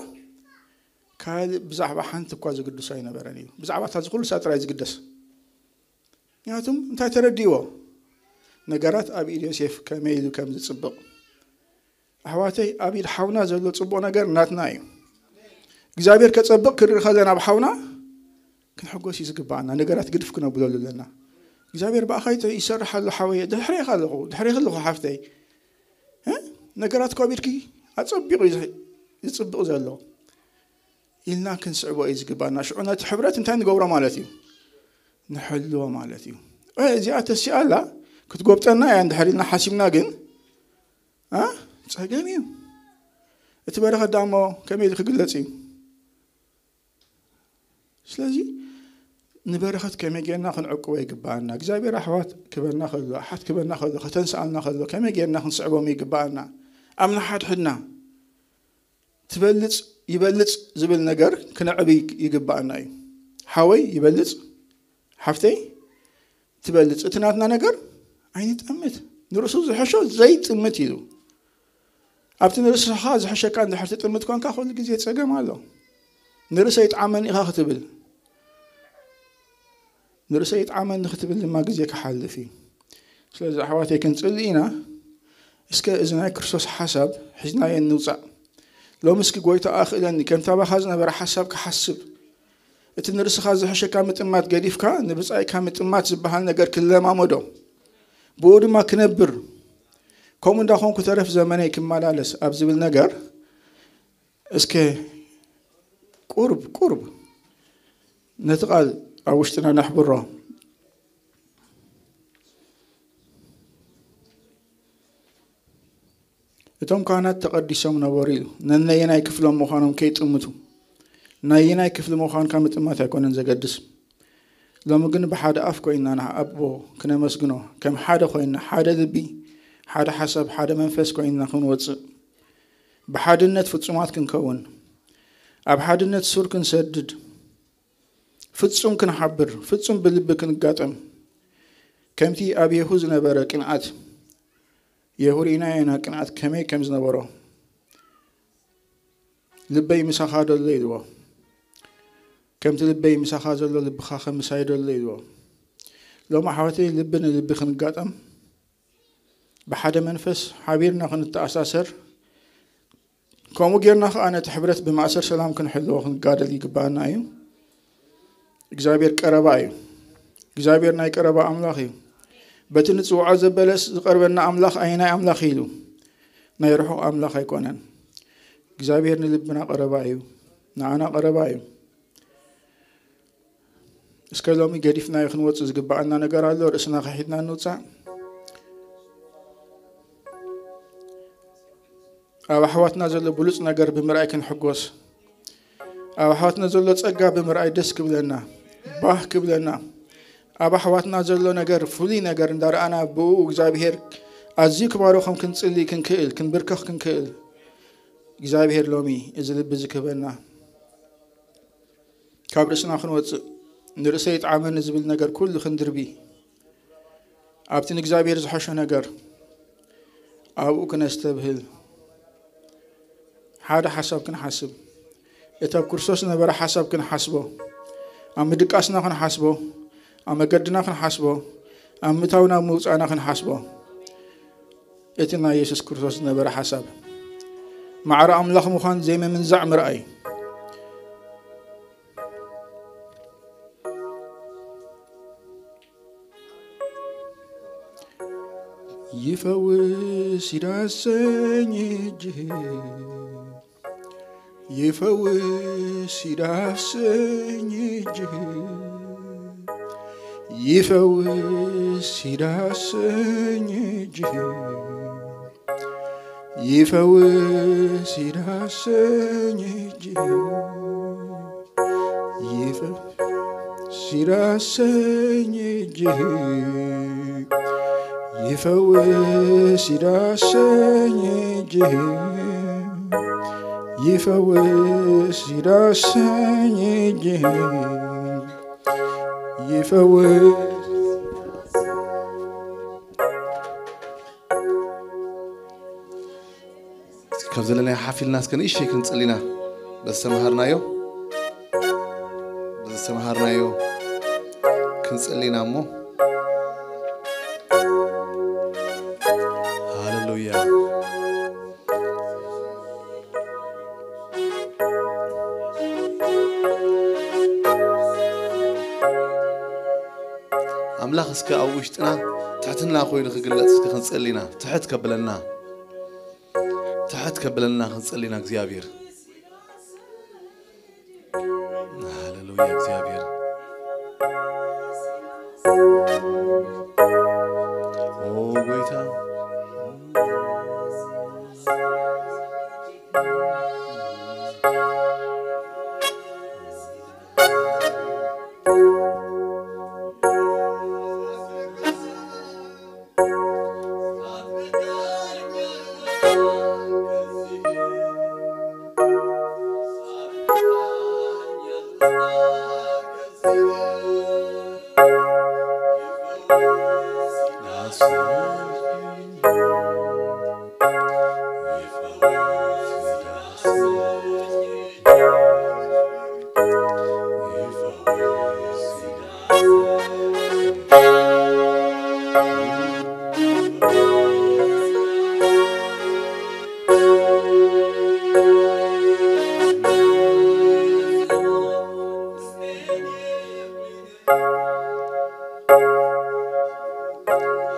ካልእ ብዛዕባ ሓንቲ እኳ ዝግድሶ ኣይነበረን እዩ። ብዛዕባ እታ እዚ ኩሉ ሳዕ ጥራይ ዝግደስ። ምክንያቱም እንታይ ተረዲእዎ? ነገራት ኣብ ኢድ ዮሴፍ ከመይ ኢሉ ከም ዝጽብቕ። ኣሕዋተይ፣ ኣብ ኢድ ሓውና ዘሎ ጽቡቕ ነገር ናትና እዩ። እግዚኣብሔር ከጸብቕ ክንርኢ ከለና ኣብ ሓውና ክንሕጎስ እዩ ዝግባኣና። ነገራት ግድፍ ክነብለሉ ኣለና። እግዚኣብሔር ብኣኻ ይሰርሕ ኣሎ ሓወየ፣ ድሕሬኻ ኣለኹ፣ ድሕሬኺ ኣለኹ ሓፍተይ። እ? ነገራት እኮ ኣብ ኢድኪ ኣጸቢቑ እዩ ዝጽብቕ ዘሎ ኢልና ክንስዕቦ እዩ ዝግባና። ሽዑ ነቲ ሕብረት እንታይ ንገብሮ ማለት እዩ? ንሕልዎ ማለት እዩ። እ፣ እዚኣ ተሲኣ ኣላ፣ ክትጎብጠና እያ እንድሕር ኢልና ሓሲብና ግን፣ እ፣ ጸገም እዩ። እቲ በረኸት ደኣ እሞ ከመይ ኢሉ ክግለጽ እዩ? ስለዚ ንበረኸት ከመይ ጌርና ክንዕቅቦ ይግባኣና? እግዚኣብሔር ኣሕዋት ክበና ከሎ፣ ኣሓት ክበና ከሎ፣ ከተንስኣልና ከሎ ከመይ ጌርና ክንስዕቦም ይግባኣና? ኣብ ንሓድሕድና ትበልጽ ይበልጽ ዝብል ነገር ክነዕቢ ይግባኣና እዩ። ሓወይ ይበልጽ፣ ሓፍተይ ትበልጽ። እቲ ናትና ነገር ኣይንጠምት። ንርእሱ ዝሕሾ ዘይጥምት ኢሉ። ኣብቲ ንርእስኻ ዝሕሸካ እንድሕር ትጥምት ኮንካ ኩሉ ግዜ ጸገም ኣሎ። ንርእሰይ ይጥዓመኒ ኢኻ ክትብል፣ ንርእሰይ ይጥዓመኒ ክትብል ድማ ግዜ ክሓልፍ እዩ። ስለዚ ኣሕዋተይ ክንጽሊ ኢና። እስከ እዚ ናይ ክርስቶስ ሓሳብ ሒዝናዮ ንውጻእ። ሎሚ እስኪ ጎይታ ኣኽእለኒ ከምቲ ኣባኻ ዝነበረ ሓሳብ ክሓስብ፣ እቲ ንርእስኻ ዝሕሸካ ምጥማት ገዲፍካ ንብጻይካ ምጥማት ዝበሃል ነገር ክለማመዶ፣ ብኡ ድማ ክነብር፣ ከምኡ እንዳኾንኩ ተረፍ ዘመነይ ክመላለስ ኣብ ዝብል ነገር እስከ ቁርብ ቁርብ ነቲ ቃል ኣብ ውሽጥና ነሕብሮ። እቶም ካህናት ተቐዲሶም ነበሩ ኢሉ። ነነየናይ ክፍሎም ምዃኖም ከይጥምቱ። ናየናይ ክፍሊ ምዃንካ ምጥማት ኣይኮነን ዘገድስ። ሎሚ ግን ብሓደ ኣፍ ኮይንና ንኣቦ ክነመስግኖ፣ ከም ሓደ ኮይንና፣ ሓደ ልቢ፣ ሓደ ሓሳብ፣ ሓደ መንፈስ ኮይንና ክንወጽእ፣ ብሓድነት ፍጹማት ክንከውን፣ ኣብ ሓድነት ሱር ክንሰድድ፣ ፍጹም ክንሓብር፣ ፍጹም ብልቢ ክንጋጠም፣ ከምቲ ኣብ የሁ ዝነበረ ቅንኣት፣ የሁ ርኢናዮ ኢና ቅንኣት ከመይ ከም ዝነበሮ። ልበይ ምሳኻ ደሎ ኢልዎ። ከምቲ ልበይ ምሳኻ ዘሎ ልብኻ ከም ምሳይ ደሎ ኢልዎ። ሎም ኣሕዋተይ ልቢ ንልቢ ክንጋጠም፣ ብሓደ መንፈስ ሓቢርና ክንተኣሳሰር፣ ከምኡ ጌርና ኸዓ ነቲ ሕብረት ብማእሰር ሰላም ክንሕልዎ ክንጋደል ይግባኣና እዩ። እግዚኣብሔር ቀረባ እዩ። እግዚኣብሔር ናይ ቀረባ ኣምላኽ እዩ። በቲ ንጽውዖ ዘበለስ ዝቐርበና ኣምላኽ ኣየናይ ኣምላኽ ኢሉ? ናይ ርሑቕ ኣምላኽ ኣይኮነን። እግዚኣብሔር ንልብና ቀረባ እዩ። ንዓና ቀረባ እዩ። እስከ ሎሚ ገዲፍናዮ ክንወጽእ ዝግባኣና ነገር ኣሎ። ርእስና ከሒድና ንውጻእ። ኣብ ኣሕዋትና ዘሎ ብሉጽ ነገር ብምርኣይ ክንሕጎስ፣ ኣብ ኣሕዋትና ዘሎ ጸጋ ብምርኣይ ደስ ክብለና፣ ባህ ክብለና፣ ኣብ ኣሕዋትና ዘሎ ነገር ፍሉይ ነገር እንዳረኣና ብኡ እግዚኣብሔር ኣዝዩ ክባርኾም ክንጽሊ ክንክእል፣ ክንብርከኽ ክንክእል እግዚኣብሔር ሎሚ እዚ ልቢ እዚ ክህበና። ካብ ርእስና ክንወጽእ፣ ንርእሰይ ይጥዓመኒ ዝብል ነገር ኩሉ ክንድርቢ፣ ኣብቲ ንእግዚኣብሔር ዝሐሾ ነገር ኣብኡ ክነስተብህል፣ ሓደ ሓሳብ ክንሓስብ፣ እቲ ኣብ ክርስቶስ ዝነበረ ሓሳብ ክንሓስቦ፣ ኣብ ምድቃስና ክንሓስቦ፣ ኣብ መገድና ክንሓስቦ፣ ኣብ ምእታውና ኣብ ምውጻእና ክንሓስቦ፣ እቲ ናይ የሱስ ክርስቶስ ዝነበረ ሓሳብ ማዕረ ኣምላኽ ምዃን ዘይምምንዛዕ ምርኣይ። ይፈውስ ይዳሰኝ እጅህ፣ ይፈውስ ይዳሰኝ እጅህ፣ ይፈውስ ይዳሰኝ እጅህ፣ ይፈውስ ይዳሰኝ እጅህ፣ ይፈውስ ይዳሰኝ እጅህ፣ ይፈውስ ይዳሰኝ እጅህ፣ ይፈውስ ይዳሰኝ እጅህ፣ ይፈውስ። ካብ ዘለናዮ ሓፍ ኢልና እስከ ንእሽተይ ክንጽሊ ኢና። በዚ ዝተምሃርናዮ፣ በዚ ዝተምሃርናዮ ክንጽሊ ኢና እሞ። ሃሌሉያ። ኣምላኽ እስከ ኣብ ውሽጥና ትሕትና ኮይኑ ክግለጽ እስከ ክንጽሊ ኢና። ትሕት ከብለና፣ ትሕት ከብለና ክንጽሊ ኢና እግዚኣብሔር። ሃሌሉያ እግዚኣብሔር። ኦ ጎይታ።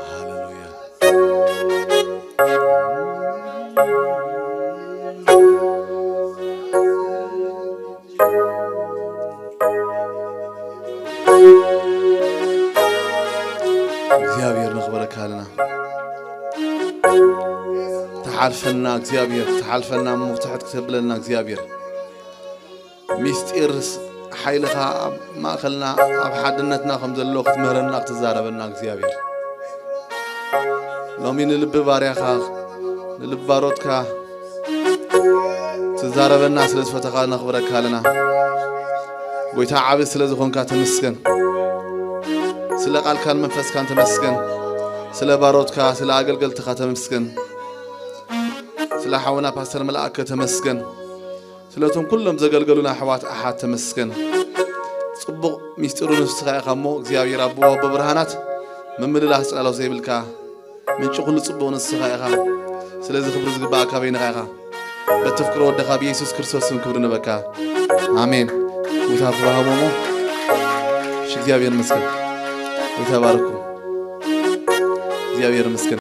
ሃሌሉያ። እግዚኣብሔር ነኽብረካ ኣለና። ትሓልፈና እግዚኣብሔር፣ ትሓልፈና እሞ ትሕት ክተብለና እግዚኣብሔር። ሚስጢር ሓይልኻ ኣብ ማእከልና ኣብ ሓድነትና ከም ዘሎ ክትምህረና ክትዛረበና እግዚኣብሔር። ሎሚ ንልቢ ባርያኻ ንልቢ ባሮትካ ትዛረበና ስለ ዝፈተኻ ነኽብረካ ኣለና። ጎይታ ዓቢ ስለ ዝኾንካ ተመስገን። ስለ ቃልካን መንፈስካን ተመስገን። ስለ ባሮትካ ስለ ኣገልገልትኻ ተመስገን። ስለ ሓውና ፓስተር መልኣከ ተመስገን። ስለቶም ኩሎም ዘገልገሉና ኣሕዋት ኣሓት ተመስገን። ጽቡቕ ሚስጢሩ ንስኻ ኢኻ እሞ እግዚኣብሔር ኣቦ ኣቦ ብርሃናት ምምልላስ ጽላሎት ዘይብልካ ምንጪ ኩሉ ጽቡቕ ንስኻ ኢኻ። ስለዚ ክብሪ ዝግባእካ በይንኻ ኢኻ። በቲ ፍቅሪ ወደኻ ብየሱስ ክርስቶስ ስም ክብሪ ንበካ። ኣሜን። ጎይታ ክባሃቦሞ እሺ እግዚኣብሔር ይመስገን። ጎይታ ባርኩም። እግዚኣብሔር ይመስገን።